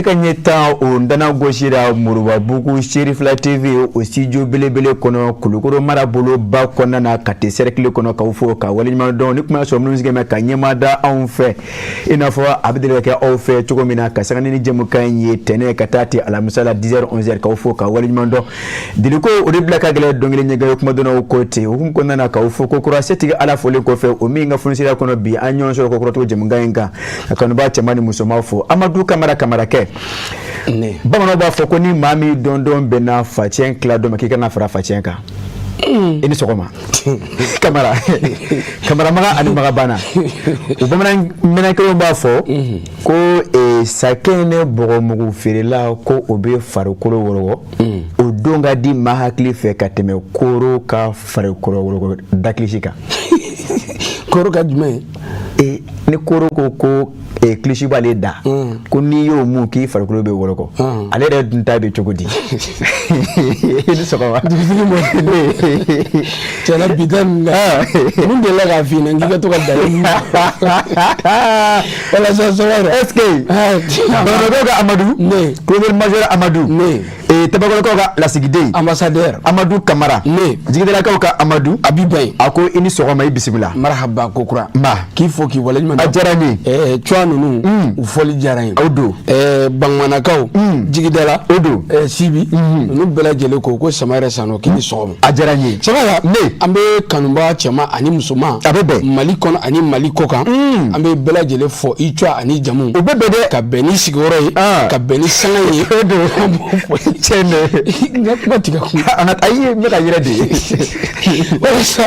Nɛgɛ ka ɲɛ 10 o dana gosira Moribabugu Serifila TV o studio belebele kɔnɔ Kulukoro marabolo ba kɔnɔna na Kati cercle kɔnɔ, k'aw fo ka waleɲuman dɔn. Ni kuma y'a sɔrɔ minnu sigilen bɛ ka ɲɛmaa da anw fɛ, i n'a fɔ a bɛ deli ka kɛ aw fɛ cogo min na, ka sanga ni jɛmukan in ye tɛnɛ ka taa ten alamisa la 10h 11h, k'aw fo ka waleɲuman dɔn. Deliko o de bila ka gɛlɛn dɔnkili ɲɛgɛn ye kumadɔnnaw ko ten. Hukumu kɔnɔna na, k'aw fo kokura. Setigi Ala folen kɔfɛ, o min ka funisiriya kɔnɔ bi an ɲɔgɔn sɔrɔ kokura cogo jɛmukan in kan, ka kanubaa cɛman ni musoman fo. Amadu Kamara Kamarakɛ, bamananw b'a fɔ ko ni maa min dɔndɔn bɛnna facɛn tila dɔ ma, k'i kana fara facɛn kan. I ni sɔgɔma Kamara Kamara Maga ani Maga banna. O bamanan minɛn kelenw b'a fɔ ko sakɛnɛ bɔgɔmugu feerela ko o bɛ farikolo wɔrɔgɔ, o don ka di maa hakili fɛ ka tɛmɛ koro ka farikolo wɔrɔgɔ dakilisi kan. Koro ka jumɛn? Ni koro ko kilisi b'ale da, ko n'i y'o mun k'i farikolo bɛ wɔrɔgɔ, ale yɛrɛ dun ta bɛ cogo di? I ni sɔgɔma. Dugutigi mɔ cɛla bi ta ninnu kan mun delila k'a f'i ɲɛna k'i ka to ka da walasa sɔgɔ yɛrɛ. Est ce que Bamakɔkaw ka Amadu, Ne. Colonel major Amadu, Ne. Tabakɔrɔkaw ka lasigiden ambassadeur Amadu Kamara, Ne. Jigidalakaw ka Amadu Abibaye, a ko i ni sɔgɔma, i bisimila. Marahaba kokura. Nba. K'i fo k'i waleɲuman. A diyara n ye. Cuwa ninnu u fɔli diyara n ye. O don. Banganakaw, Jigidala, O don. Sibi ninnu bɛɛ lajɛlen ko Sama yɛrɛ Sanɔ k'i ni sɔgɔma. A diyara n ye. Saba. Ne. An bɛ kanuba cɛman ani musoman, A bɛ bɛn. Mali kɔnɔ ani Mali kɔ kan, an bɛ bɛɛ lajɛlen fɔ i cuwa ani jamu. O bɛ bɛn dɛ. Ka bɛn ni sigiyɔrɔ ye, ka bɛn ni sanga ye. O don. An b'o fɔ. Tiɲɛ dɛ. N ka kuma tigɛ kun. An ka ayi, n bɛ ka yɛrɛ de. Walasa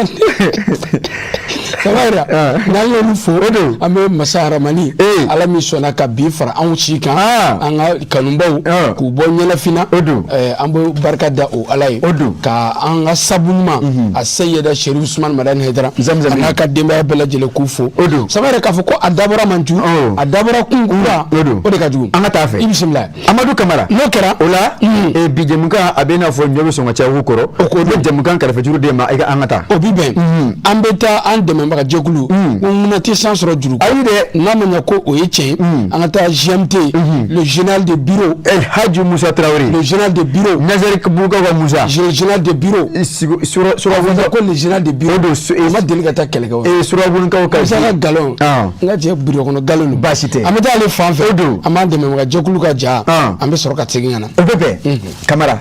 Saba yɛrɛ, n'an y'olu fo, O don. an bɛ masa haramani Ala min sɔnna ka bi fara anw si kan, an ka kanubaw k'u bɔ ɲɛnafin, O don. an bɛ barika da o Ala ye. O don. Ka an ka sabu ɲuman a Seyida Sherif Usman Madani Hayidara Zamzami. a n'a ka denbaya bɛɛ lajɛlen k'u fo. O don. Saba yɛrɛ, k'a fɔ ko a dabɔra man ju, a dabɔra kun kura, O don. o de ka jugu. An ka taa fɛ. I bisimila. Amadu Kamara. N'o kɛra, O la bi jɛmukan a bɛ i n'a fɔ ɲɔ bɛ sɔn ka caya kɔrɔ. O ko n bɛ jɛmukan kɛrɛfɛjuru d'e ma, i ka an ka taa. O bi bɛn. An bɛ taa an dɛmɛbaga jɛkulu ko munna tɛ san sɔrɔ juru kɔ. Ayi dɛ. N'a ma ɲɛ ko o ye tiɲɛ ye, an ka taa GMT, le général de bureau. El Hadji Musa Traoré. Le général de bureau. Nazari Bukaw ka Musa. Le général de bureau. Sura A fɔ ko le général de bureau. O don. A ma deli ka taa kɛlɛ kɛ wa? Surabunukaw ka. Musa ka galon. N ka cɛ bureau kɔnɔ galon don. Baasi tɛ. An bɛ taa ale fan fɛ. O don. An b'an dɛmɛbaga jɛkulu ka ja. An bɛ sɔrɔ ka segin ka na. O bɛ bɛn Kamara.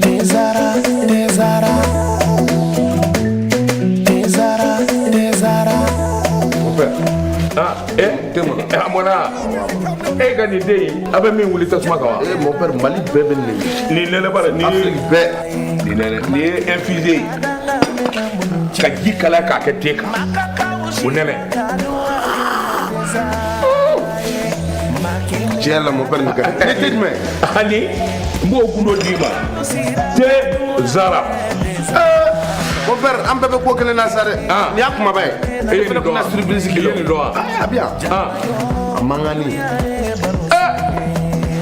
Tezara, Tezara, Tezara, Tezara. Mon père. Ah, a mɔna. E ka nin den in, a bɛ min wuli tasuma kan wa? Eh, mon père, Mali bɛɛ bɛ nin de. Nin nɛnɛ bara nin ye Afrique bɛɛ. Nin nɛnɛ, nin ye infusé ye. Ka ji kalaya k'a kɛ te kan. O nɛnɛ. Tiɲɛ la, mon père, nin ka di. Ne tɛ jumɛn? Ani n b'o gundo d'i ma. Te Zara. Mon père, an bɛɛ bɛ ko kelen na sa dɛ. Nin y'a kumaba ye. E ye fana nin dɔn bɛna wa? surprise I k'i ye la. nin dɔn wa? Ah, a bɛ yan. A mankanni.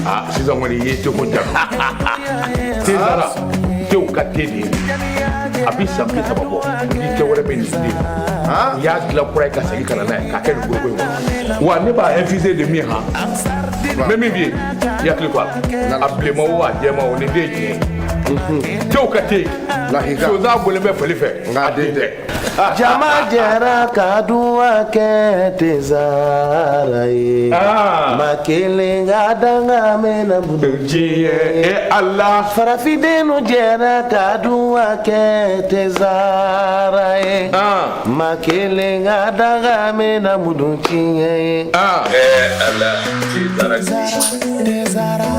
Ah, sisan kɔni i ye teko jaabi. Te Zara. Tew ka te de ye nin ye. A bɛ san 30 bɔ. Ni tɛ wɛrɛ bɛ nin den. I y'a dilan kura ye ka segin ka na n'a ye k'a kɛ nin foroko in kɔnɔ. Wa ne b'a infusé de min han. N bɛ min f'i ye, i hakili to a la. A bilenman o, a jɛman o, nin den ye tiɲɛ ye. Tew ka te. Lakika. Sonsan bɔlen bɛ fali fɛ. Nka a den tɛ. Jama jɛra ka duwa kɛ Tezara ye. Ma kelen ka danga mɛnna bolo. Diɲɛ e Ala. Farafindenw jɛra ka duwa kɛ Tezara ye. Ma kelen ka danga mɛnna mudu tiɲɛ ye. Ala, te Zara. Tezara.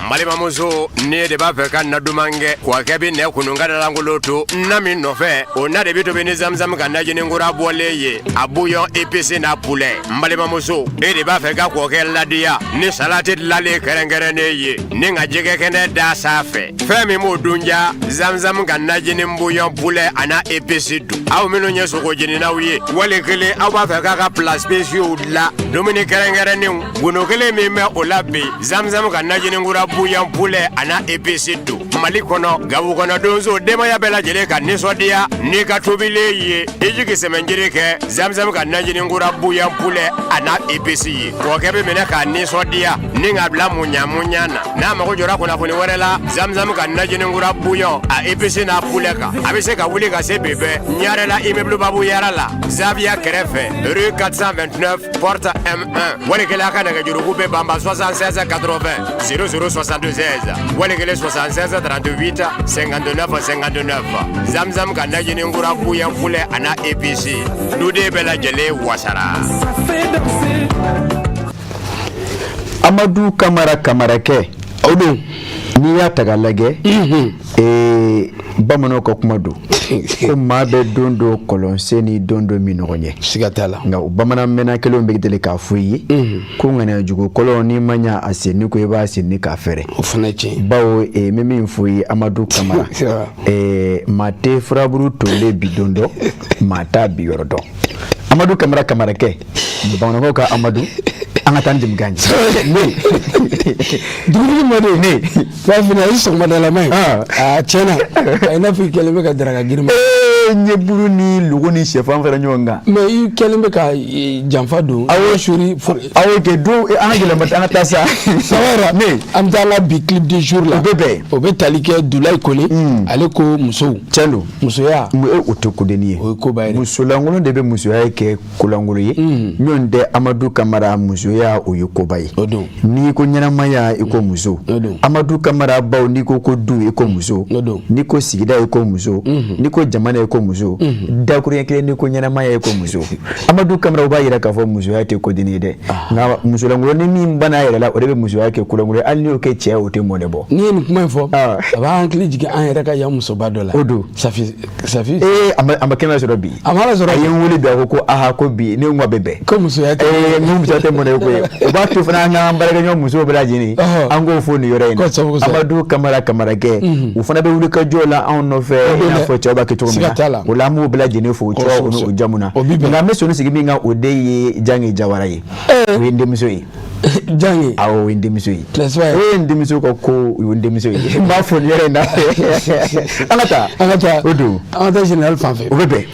N balimamuso, ni de b'a fɛ ka na duman kɛ kɔkɛ bɛ nɛ kunun ka dalankolon to na min nɔfɛ, o na de bɛ tobi ni Zamzam ka najini kura bɔlen ye, a bouillon épice n'a poulet. N balimamuso, e de b'a fɛ ka kɔkɛ ladiya ni salati dilanlen kɛrɛnkɛrɛnnen ye ni ka jɛgɛ kɛnɛ da sanfɛ, fɛn min b'o dun ja, Zamzam ka najini bouillon poulet a n'a épice dun. Aw minnu ye sogo jeninaw ye, wali kelen aw b'a fɛ k'a ka plat spéciaux dilan, dumuni kɛrɛnkɛrɛnnenw, gundo kelen min bɛ o la bi, Zamzam ka najini kura bouillon. bouillon poulet a n'a épice don Mali kɔnɔ Gabu kɔnɔ donso denbaya bɛɛ lajɛlen ka nisɔndiya n'i ka tobilen ye i jigi sɛmɛnjiri kɛ Zamzam ka najini kura bouillon poulet a n'a épice ye kɔkɛ bɛ minɛ k'a nisɔndiya ni k'a bila muɲa muɲa na n'a mago jɔra kunnafoni wɛrɛ la Zamzam ka najini kura bouillon a épice n'a poulet kan a bɛ se ka wuli ka se bi bɛɛ Ɲarela immeuble Babu Yara la Zaviya kɛrɛfɛ rue 429 porte M1 wali kelen a ka nɛgɛjuruku bɛ banba 76 80 00 76 wali kelen 76 38 59 59 Zamzam ka najini kura bouillon poulet a n'a épice duden bɛɛ lajɛlen wasara. Amadu Kamara Kamarakɛ o don n'i y'a ta k'a lajɛ bamananw ka kuma don ko maa bɛ don dɔ kɔlɔnsen ni don dɔ minnɔgɔ ɲɛ siga t'a la nka o bamanan mɛnna kelenw bɛ deli k'a fɔ i ye ko ŋaniya jugu kɔlɔn n'i ma ɲa a senni kɔ i b'a senni k'a fɛrɛ o fana ye tiɲɛ bawo n bɛ min fɔ i ye Amadu Kamara maa tɛ furaburu tolen bi don dɔn maa t'a bi yɔrɔ dɔn Amadu Kamara Kamarakɛ bamanankaw ka Amadu an ka taa ni jɛmukan ye ne dugutigi mɔden ne fafina i sɔgɔmadalama ye a tiɲɛna a i n'a fɔ i kɛlen bɛ ka daraka girin n ye buru ni logo ni sɛfan fara ɲɔgɔn kan mais i kɛlen bɛ ka janfa don awɔ suri awɔ kɛ don an ka gɛlɛn an ka taa sa ça va ne an bɛ taa an ka bi clip du jour la o bɛ bɛn o bɛ tali kɛ Dulayi Kone ale ko musow tiɲɛ don musoya o tɛ kodenni ye o ye koba ye musolankolon de bɛ musoya kɛ kolankolon ye n'o tɛ Amadu Kamara musoya o ye koba ye o don n'i ko ɲɛnamaya i ko muso o don Amadu Kamara baw n'i ko ko du i ko muso o don n'i ko sigida i ko muso n'i ko jamana i ko muso dakuruɲɛ kelen n'i ko ɲɛnamaya i ko muso Amadu Kamara o b'a yira k'a fɔ musoya tɛ kodenni ye dɛ nka musolankolon ni min banna a yɛrɛ la o de bɛ musoya kɛ kolankolon ye hali n'i y'o kɛ cɛ ye o tɛ mɔnɛ bɔ n'i ye nin kuma in fɔ a b'an hakili jigin an yɛrɛ ka yan musoba dɔ la o don Safi Safi ee a ma kɛnɛ sɔrɔ bi a ma sɔrɔ a ye n wele bi a ko ko aha ko bi ne ko a bɛ bɛn ko musoya tɛ ee n ko musoya tɛ mɔnɛ koyi o b'a to fana an k'an baarakɛɲɔgɔn musow bɛɛ lajɛlen an k'o fo nin yɔrɔ in na Amadu Kamara Kamarakɛ u fana bɛ wuli ka jɔ la anw nɔfɛ i n'a fɔ cɛw b'a kɛ cogo min na o la an b'u bɛɛ lajɛlen fo o cogo n'u jamu na nka an bɛ sɔnni sigi min kan o de ye Jange Jawara ye o ye n denmuso ye Jange awɔ o ye n denmuso ye n'est-ce pas o ye n denmuso ka ko o ye n denmuso ye n b'a fo nin yɔrɔ in na an ka taa an ka taa o don an ka taa général fan fɛ o bɛ bɛn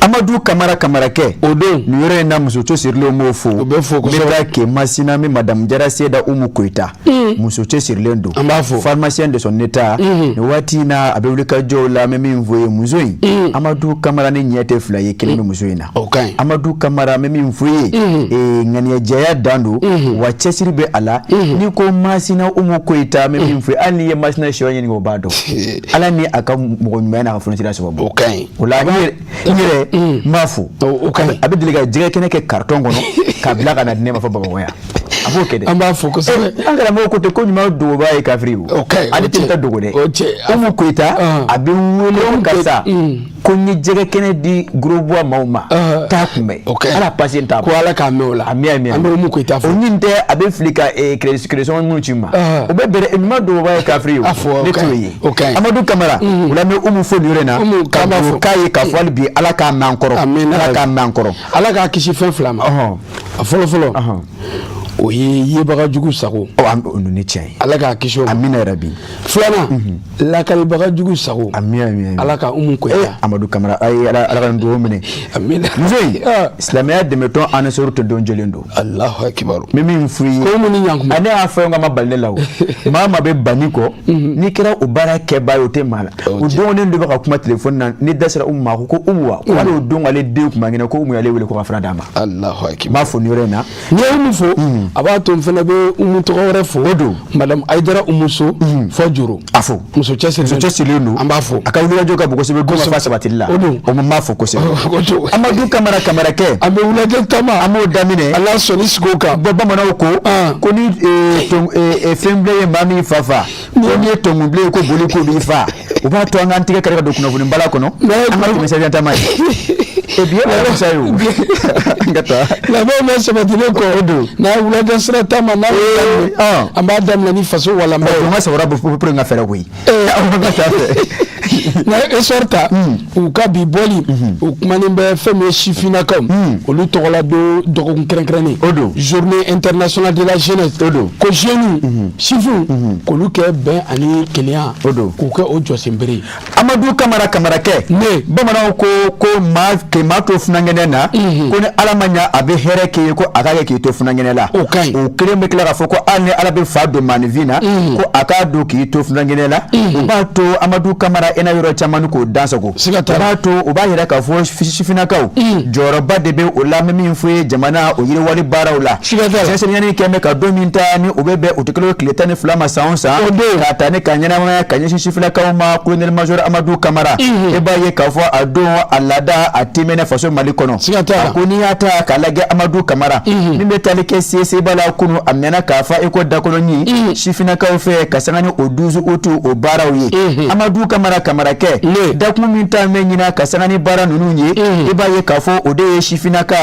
Amadu Kamara Kamarakɛ o don nin yɔrɔ in na muso cɛsirilenw b'o fo o bɛ fo kosɛbɛ n bɛ taa ke Masina min madame Jara Seda Umu Koyita muso cɛsirilen don an b'a fo pharmacien de son état nin waati in na a bɛ wuli ka jɔw la n bɛ min fɔ ye muso in Amadu Kamara ni ɲɛ tɛ fila ye kelen bɛ muso in na o ka ɲi Amadu Kamara n bɛ min fɔ ye ŋaniyajɛya dan don wa cɛsiri bɛ a la n'i ko Masina Umu Koyita n bɛ min fɔ ye hali n'i ye Masina siyɔ ɲininka o b'a dɔn Ala ni a ka mɔgɔ ɲumanya n'a ka fɔnisira sababu o ka ɲi o la n yɛrɛ n b'a fo o ka ɲi a bɛ deli ka jɛgɛ kɛnɛ kɛ carton kɔnɔ k'a bila ka na di ne ma fɔ Bamakɔ yan a b'o kɛ dɛ an b'a fo kosɛbɛ an karamɔgɔ ko ten ko ɲuman dogoba ye kafiri o o ka ɲi ale tɛ taa dogo dɛ o cɛ Umu Koyita a bɛ n wele ko karisa ko n ye jɛgɛ kɛnɛ di gros bois maaw ma taa kunbɛn o ka ɲi ala pase n t'a ko ala k'a mɛn o la ami ami an bɛ Umu Koyita fo o min tɛ a bɛ fili ka crédit sɔngɔ minnu ci n ma o bɛ bɛrɛ ɲuman dogoba ye kafiri o a fɔ ne t'o ye o ka ɲi Amadu Kamara o la n bɛ Umu fo nin yɔrɔ in na Umu ka k'an b'a fo k'a ye k'a fɔ hali bi ala k'a mɛn an kɔrɔ ala k'a mɛn an kɔrɔ ala k'a kisi fɛn fila ma a fɔlɔ fɔlɔ o ye yebaga jugu sago o ni tiɲɛ ye ala k'a kisi o ma amina yarabi filanan lakalibaga jugu sago ami ami ala ka Umu Koyita Amadu Kamara ayi ala ka nin dugawu minɛ amina muso in silamɛya dɛmɛtɔn Ansɔru tɛ don jɛlen don Alahu akibaru n bɛ min f'i ye ko Umu ni ɲankuma ne y'a fɔ n ka ma bali ne la o maa maa bɛ banni kɔ n'i kɛra o baara kɛbaa ye o tɛ maa la o dɔgɔnin dɔ bɛ ka kuma telefɔni na ni da sera Umu ma a ko ko Umu wa ko hali o don ale den tun man kɛnɛ ko Umu y'ale wele ko ka fura d'a ma Alahu akibaru n b'a fɔ nin yɔrɔ in na n'i ye Umu fo a b'a to n fana bɛ Umu tɔgɔ wɛrɛ fo o don madame Ayidara Umu So fɔ Joro a fo muso cɛsirilen muso cɛsirilen don an b'a fo a ka wulikajɔ ka bon kosɛbɛ don ka fa sabatili la o don o n b'a fo kosɛbɛ o don Amadu Kamara Kamarakɛ an bɛ wulajɛ taama an b'o daminɛ ala sɔnni sigi o kan bɔn bamananw ko ko ni fɛnbilen ye maa min fa fa ko n'i ye tɔnkunbilen ye ko boli ko b'i fa o b'a to an k'an tigɛ kari ka don kunnafoni bala kɔnɔ an ka tɛmɛ sɛbɛn taama ye e bi ye alamisa ye o an ka taa labɛnw bɛ sabatilen kɔ o don n'a ye wulajɛ sira taama n'a y'o daminɛ an b'a daminɛ ni faso walanba ye n ka samara bɔ pour n ka fɛɛrɛ koyi an ka taa fɛ. Nka Essor ta, u ka bi bɔli, u kumanen bɛ fɛn min ye sifinnakaw, olu tɔgɔla don dɔgɔkun kɛrɛnkɛrɛnnen. O don. Journée internationale de la jeunesse. O don. Ko jeunes, sifinw, k'olu kɛ bɛn ani kelenya. O don. K'u kɛ o jɔsenbere ye. Amadu Kamara Kamarakɛ. Ne. Bamananw ko maa k'i maa to funankɛnɛ na, ko ni Ala ma ɲa a bɛ hɛrɛ k'i ye, ko a k'a kɛ k'i to funankɛnɛ la. O ka ɲi. O kelen bɛ tila k'a fɔ ko hali ni Ala bɛ fa don maaninfin na, ko a k'a don k'i to funankɛnɛ la. O b'a to Amadu Kamara i na yɔrɔ caman k'o dansago. Siga t'a O la. b'a to o b'a yira k'a fɔ sifinnakaw jɔyɔrɔba de bɛ o la, n bɛ min fɔ ye jamana o yiriwali baaraw la. Siga t'a la. Sɛgɛsɛgɛli kɛ bɛ ka don min ta ni o bɛ bɛn o tɛ tile 12 ma san o san. O don. K'a ta ni ka ɲɛnamaya ka ɲɛsin sifinnakaw ma, colonel major Amadu Kamara. E b'a ye k'a fɔ a don a laada a timɛnɛ faso Mali kɔnɔ. Siga t'a la. A ko n'i y'a ta k'a lajɛ Amadu Kamara, min bɛ tali kɛ CSba la kunun, a mɛnna k'a fɔ i ko dakɔnɔɲin sifinnakaw fɛ ka sanga ni o 12 août o baaraw ye. Amadu Kamara Kamarakɛ, dakun min ta bɛ ɲina ka sanga ni baara ninnu ye, i b'a ye k'a fɔ o de ye sifinnaka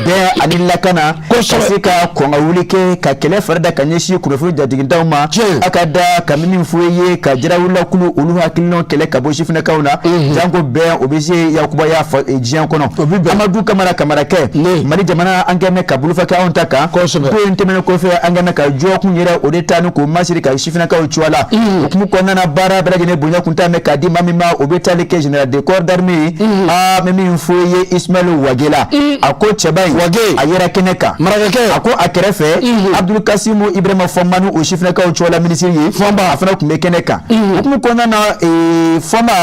bɛn ani lakana, ka se ka kɔn ka wuli kɛ ka kɛlɛ fari da ka ɲɛsin kunnafoni jatigintaw ma. A ka da ka min fɔ i ye ka jarawulakulu olu hakilinaw kɛlɛ ka bɔ sifinnakaw na, janko bɛn o bɛ se yakubaya diɲɛ kɔnɔ. Amadu Kamara Kamarakɛ, Mali jamana an kɛn bɛ ka bolofa kɛ anw ta kan. Ko in tɛmɛnen kɔfɛ, an kɛn bɛ ka jɔkun yɛrɛ o de ta ni k'o masiri ka sifinnakaw cogoya la. O hukumu kɔnɔna na, baara bɛɛ lajɛlen bonya kun ta bɛ k'a di maa min ma, o bɛ tali kɛ général de corps d'armée ye. Aa, n bɛ min fɔ i ye, Ismaël Wage la, a ko cɛba in Wage. a yera kɛnɛ kan. Marakakɛ. A ko a kɛrɛfɛ Abdul Kasimu Ibrahima Fɔnba, ni o sifinnakaw cogoya la minisiri ye, Fɔnba. A fana tun bɛ kɛnɛ kan. O hukumu kɔnɔna na, Fɔnba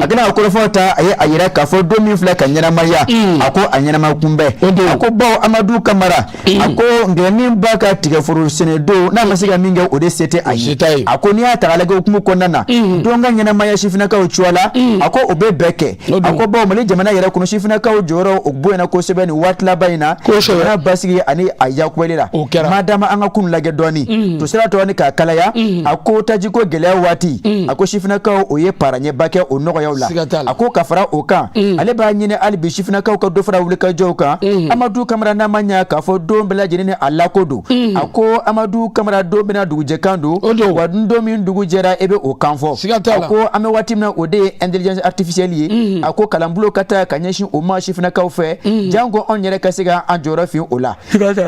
a kɛlen ka kɔrɔfɔ ta, a ye a yira k'a fɔ don min filɛ ka ɲɛnamaya, a ko a ɲɛnama kunbɛn. O don. A ko bawo Amadu Kamara, a ko ngɛnin ba ka tigɛforo sɛnɛ don n'a ma se ka min kɛ, o de se tɛ a ye. Se t'a ye. A ko n'i y'a ta k'a lajɛ hukumu kɔnɔna na, don ka ɲɛnamaya sifinnakaw cogoya la, a ko o bɛ bɛɛ kɛ. O don. A ko bawo Mali jamana yɛrɛ kɔnɔ, sifinnakaw jɔyɔrɔ o bonyana kosɛbɛ nin waati laban in na, Kosɛbɛ. jamana basigi ani a yakubali la. O kɛra. Madama an ka kun lajɛ dɔɔni to sira tɔ ni k'a kalaya, a ko tajiko gɛlɛya waati, a ko sifinnakaw o ye paraɲɛba kɛ o nɔgɔyaw la. Siga t'a la. A ko ka fara o kan, ale b'a ɲini hali bi sifinnakaw ka dɔ fara wulikajɔw kan. Amadu Kamara, n'a ma ɲa k'a fɔ don bɛɛ lajɛlen ni a lako don, a ko Amadu Kamara, don bɛna dugujɛkan don. O don. Wa don min dugu jɛra, e bɛ o kan fɔ. Siga t'a la. A ko an bɛ waati min na, o de ye intelligence artificielle ye. A ko kalanbulon ka taa ka ɲɛsin o ma sifinnakaw fɛ, janko anw yɛrɛ ka se ka an jɔyɔrɔ fin o la.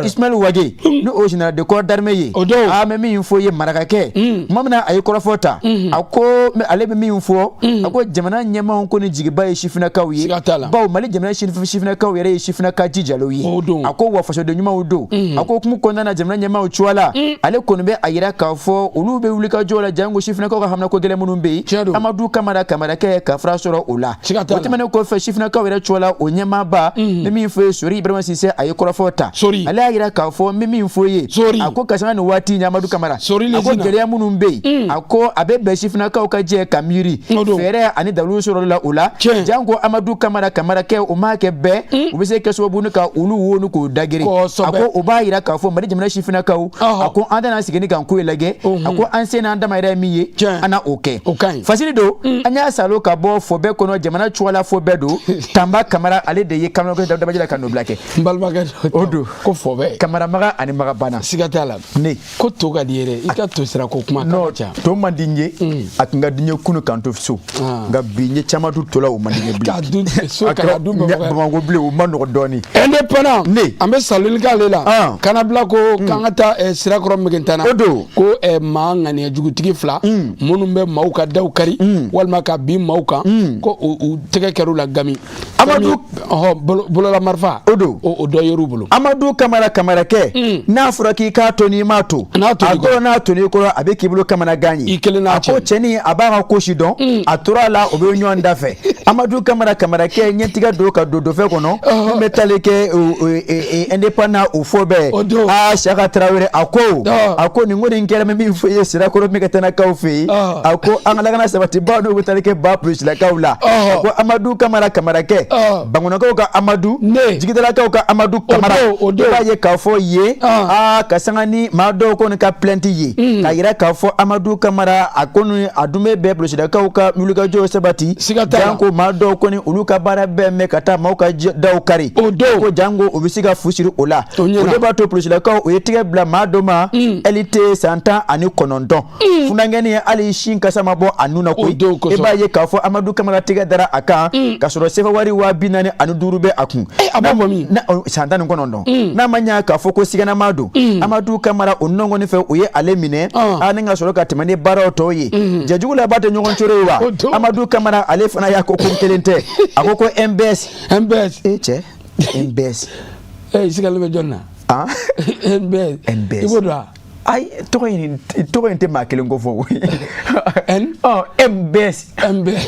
Ismaël Wage, ni o général de corps d'armée ye, O don. a bɛ min fɔ ye marakakɛ, tuma min na a ye kɔrɔfɔ ta, a ko ale bɛ min fɔ, a ko jamana ɲɛmaaw ko ni jigiba ye sifinnakaw ye. Siga t'a la. Bawo Mali jamana sifinnakaw yɛrɛ ye sifinnaka jijalew ye. O don. A ko wa fasoden ɲumanw don. A ko hukumu kɔnɔna na, jamana ɲɛmaaw cogoya la, ale kɔni bɛ a yira k'a fɔ olu bɛ wulikajɔ la, janko sifinnakaw ka haminako gɛlɛn minnu bɛ Tiɲɛ yen, don. Amadu Kamara Kamarakɛ ka fura sɔrɔ o la. Siga t'a O la. tɛmɛnen kɔfɛ, sifinnakaw yɛrɛ cogoya la, o ɲɛmaaba ni min fɔ ye Sori Ibrahima Sise, a ye kɔrɔfɔ ta. Sori. Ale y'a yira k'a fɔ n bɛ min fɔ ye, Sori. a ko ka sanga nin waati in, Amadu Kamara, Sori a ko Lezina. gɛlɛya minnu bɛ yen, a ko a bɛ bɛn sifinnakaw ka jɛ ka miiri O don. fɛɛrɛ ani dalilu sɔrɔli la o la. Tiɲɛ. Janko Amadu Kamara Kamarakɛ, o m'a kɛ bɛɛ u bɛ se kɛ sababu ni ka olu wo ni k'o dagere. Kosɛbɛ. A ko o b'a yira k'a fɔ Mali jamana sifinnakaw, a ko an tɛna sigi ni k'an ko in lajɛ. A ko an se n'an dama yɛrɛ ye min ye, Tiɲɛ. an na o kɛ. O ka ɲi. Fasiri don, an y'a salo ka bɔ fɔbɛ kɔnɔ, jamana cogoya la fɔbɛ don. Tanba Kamara, ale de ye kamalenkɛ dabaji la ka nɔbila kɛ. N balimakɛ dɔ. O don. Ko fɔbɛ. Kamara maga ani maga banna. Siga t'a la. Ne. Ko to ka di ye dɛ, i ka to sira ko kuma Non, ka ca. to man di n ye. A tun ka di n ye kunu k'an to so, nka bi n ye caman dun to la, o man di n ye bilen. K'a dun so A ka kɛra na dun Bamakɔ yan. Bamakɔ bilen, o ma nɔgɔ dɔɔni. Indépendant. Ne. An bɛ saloli k'ale la. Kana bila ko k'an ka taa Sirakɔrɔ Megentana. O don. Ko maa ŋaniya jugutigi fila minnu bɛ maaw ka daw kari walima ka bin maaw kan, ko u tɛgɛ kɛr'u la gami. Amadu- Ɔhɔ, bolola marifa. O don. O dɔ yer'u bolo. Amadu Kamara Kamarakɛ, n'a fɔra k'i k'a to n'i m'a to, N'a to a n'i kɔrɔ. dɔw n'a to n'i kɔrɔ, a bɛ k'i bolo kamanagan ye. I kelen n'a A ko cɛ. cɛnin a b'a ka ko si dɔn, a tora a la, o bɛ ɲɔgɔn da fɛ. Amadu Kamara Kamarakɛ ɲɛtigɛ don ka don dofɛ kɔnɔ min bɛ tali kɛ indépendant o fɔ bɛɛ. O don. Aa, Siyaka Tarawele, a ko a ko nin ko nin kɛra, min fɔ i ye Sirakɔrɔ Megetanakaw fɛ yen, a ko an ka lakana sabatibaw n'u bɛ tali kɛ ba polisilakaw la. A ko Amadu Kamara Kamarakɛ, Bankɔnɔkaw ka Amadu, Ne. Jigidalakaw ka Amadu Kamara, don, o don. i b'a ye k'a fɔ yen, aa, ka sanga ni maa dɔw kɔni ka plainte ye k'a yira k'a fɔ Amadu Kamara, a kɔni a dun bɛ bɛn polisilakaw ka wulikajɔw sabati. Siga t'a la. Janko maa dɔw kɔni olu ka baara bɛɛ mɛn ka taa maaw ka daw kari. O don. Ko janko o bɛ se ka fu siri o la. O ɲɛna. O de b'a to polisilakaw o ye tɛgɛ bila maa dɔ ma, LT san 19, funankɛnin hali sin kasa ma bɔ a nun na koyi. I b'a ye k'a fɔ Amadu Kamara tɛgɛ dara a kan k'a sɔrɔ sefa wari 45,000 bɛ a kun. A b'o bɔ min? San 19, n'a ma ɲa k'a fɔ ko siganama don, Amadu Kamara o nɔngɔni fɛ, o ye ale minɛ a ni ka sɔrɔ ka tɛmɛ ni baaraw tɔw ye. Jɛjugu laban tɛ ɲɔgɔn coro ye wa? Amadu Kamara, ale fana y'a ko ko n kelen tɛ, a ko ko MBS. MBS. E cɛ, MBS. E sigalen bɛ jɔn na? MBS. MBS. I b'o dɔn wa? Ayi, tɔgɔ in tɛ maa kelen ko fɔ. N. Ɔ, MBS. MBS.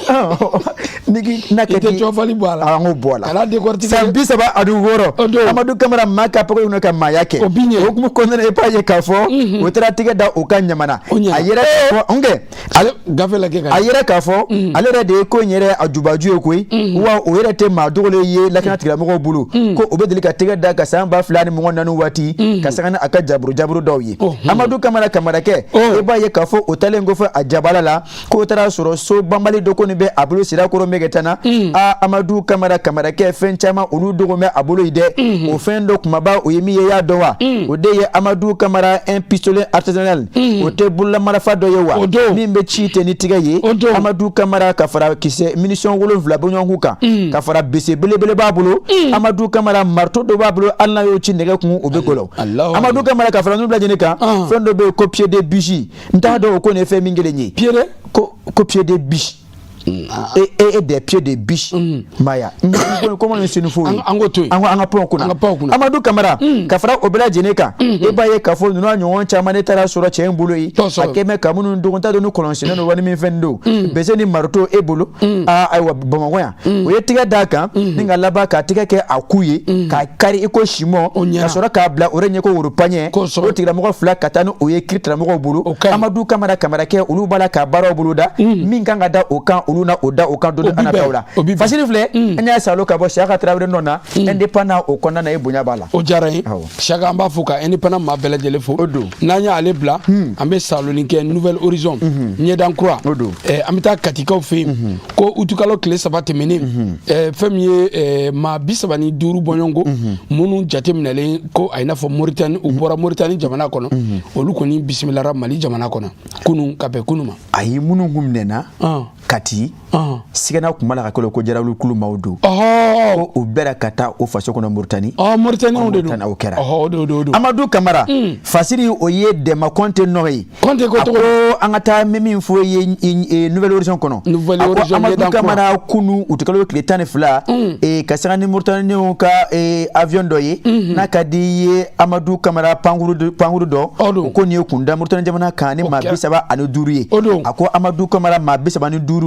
Ni k'i n'a I tɛ cɔfali bɔ a la. An k'o bɔ a la. Kana décortiquer. San 36, Amadu Kamara maa ka papier kɔnɔ ka maaya kɛ. O bi ɲɛ. O hukumu kɔnɔna na, i b'a ye k'a fɔ o taara tɛgɛ da o ka ɲamana. O ɲɛna. A yɛrɛ fɔ n kɛ. Ale gafe la kɛ ka. A yɛrɛ k'a fɔ ale yɛrɛ de ye ko in yɛrɛ a jubaju ye koyi, wa o yɛrɛ tɛ maa dogolen ye lakana tigilamɔgɔw bolo, ko o bɛ deli ka tɛgɛ da ka san 2024 waati ka sanga ni a ka jaburu jaburu dɔw ye. Amadu Kamara Kamarakɛ, i b'a ye k'a fɔ o talen kɔfɛ a jabala la, k'o taara sɔrɔ so banbali dɔ kɔni bɛ a bolo Sirakɔrɔ Megetana. A Amadu Kamara Kamarakɛ, fɛn caman olu dogo bɛ a bolo yen dɛ. O fɛn dɔ kumaba, o ye min ye, i y'a dɔn wa? O de ye Amadu Kamara un pistolet artisanal, o tɛ bololamarafa dɔ ye wa? O don. Min bɛ ci tɛ ni tigɛ ye. O don. Amadu Kamara ka fara kisɛ munition 7 bɔɲɔgɔnkun kan, ka fara bese belebele b'a bolo. Amadu Kamara, marteau dɔ b'a bolo, hali n'a y'o ci nɛgɛ kun, o bɛ gɔlɔ. Alahu. Amadu Kamara, ka fara ninnu bila lajɛlen kan, fɛn dɔ bɛ yen ko pied de biche, n t'a dɔn o ko nin ye fɛn min kelen ye. Pied de? Ko pied de biche et des pieds de biche, maya comment ni senufo ye. An k'o to yen. An ka pan o kunna. An ka pan o kunna. Amadu Kamara, ka fara o bɛɛ lajɛlen kan, i b'a ye k'a fɔ ninnu n'a ɲɔgɔn caman ne taara sɔrɔ cɛ in bolo yen. Kosɛbɛ. A kɛ mɛ ka minnu dogo, n t'a dɔn ni kɔlɔnsennen don wali min fɛn don, bese ni marteau e bolo. Aa ayiwa, Bamakɔ yan, o ye tigɛ d'a kan ni ka laban k'a tigɛ kɛ a ku ye k'a kari i ko simɔ, O ɲɛna. ka sɔrɔ k'a bila o yɛrɛ ɲɛ ko woro paɲɛ. O tigilamɔgɔ fila ka taa ni o ye kiiri tigilamɔgɔw bolo. O ka ɲi. Amadu Kamara Kamarakɛ, olu b'a la ka baaraw bolo da min kan ka da o kan, olu na o da o kan don O bi an nataw bɛn. la. O bi bɛn. Fasiri filɛ, an y'a salo ka bɔ Siyaka Tarawele nɔ na Indépendant o kɔnɔna na, e bonya b'a la. O diyara n ye. Awɔ. Siyaka, an b'a fo ka Indépendant maa bɛɛ lajɛlen fo. O don. N'an y'ale bila, an bɛ saloni kɛ Nouvel Horizon, ɲɛdan kura. O don. An bɛ taa Katikaw fɛ yen ko utukalo tile 3 tɛmɛnen, fɛn min ye maa 35 bɔɲɔgɔnko minnu jateminɛlen ko a i n'a fɔ Moritani, u bɔra Moritani jamana kɔnɔ, olu kɔni bisimilara Mali jamana kɔnɔ kunun ka bɛn kunun ma. Ayi, minnu kun minɛna Kati, sigana kun b'a la ka kɛ ko jarawuli kulu maaw don, ko u bɛɛ ka taa o faso kɔnɔ Moritani. Ɔ, Moritaniw de don. Moritani, o kɛra. Ɔhɔ, o don, o don, o don. Amadu Kamara Fasiri, o ye Dɛma Kɔnte nɔ ye. Kɔnte ko a cogo ko an ka taa n bɛ min fɔ i ye Nouvel Horizon kɔnɔ. Nouvel A ko Horizon, Amadu ɲɛdan kura. Kamara, kunu utukalo tile 12, ka sanga ni Moritaniw ka avion dɔ ye, n'a ka di i ye, Amadu Kamara, pankuru dɔ, O don. o ko nin ye kun da Moritani jamana kan ni O maa kɛra. 35 ye. O don. A ko Amadu Kamara, maa 35,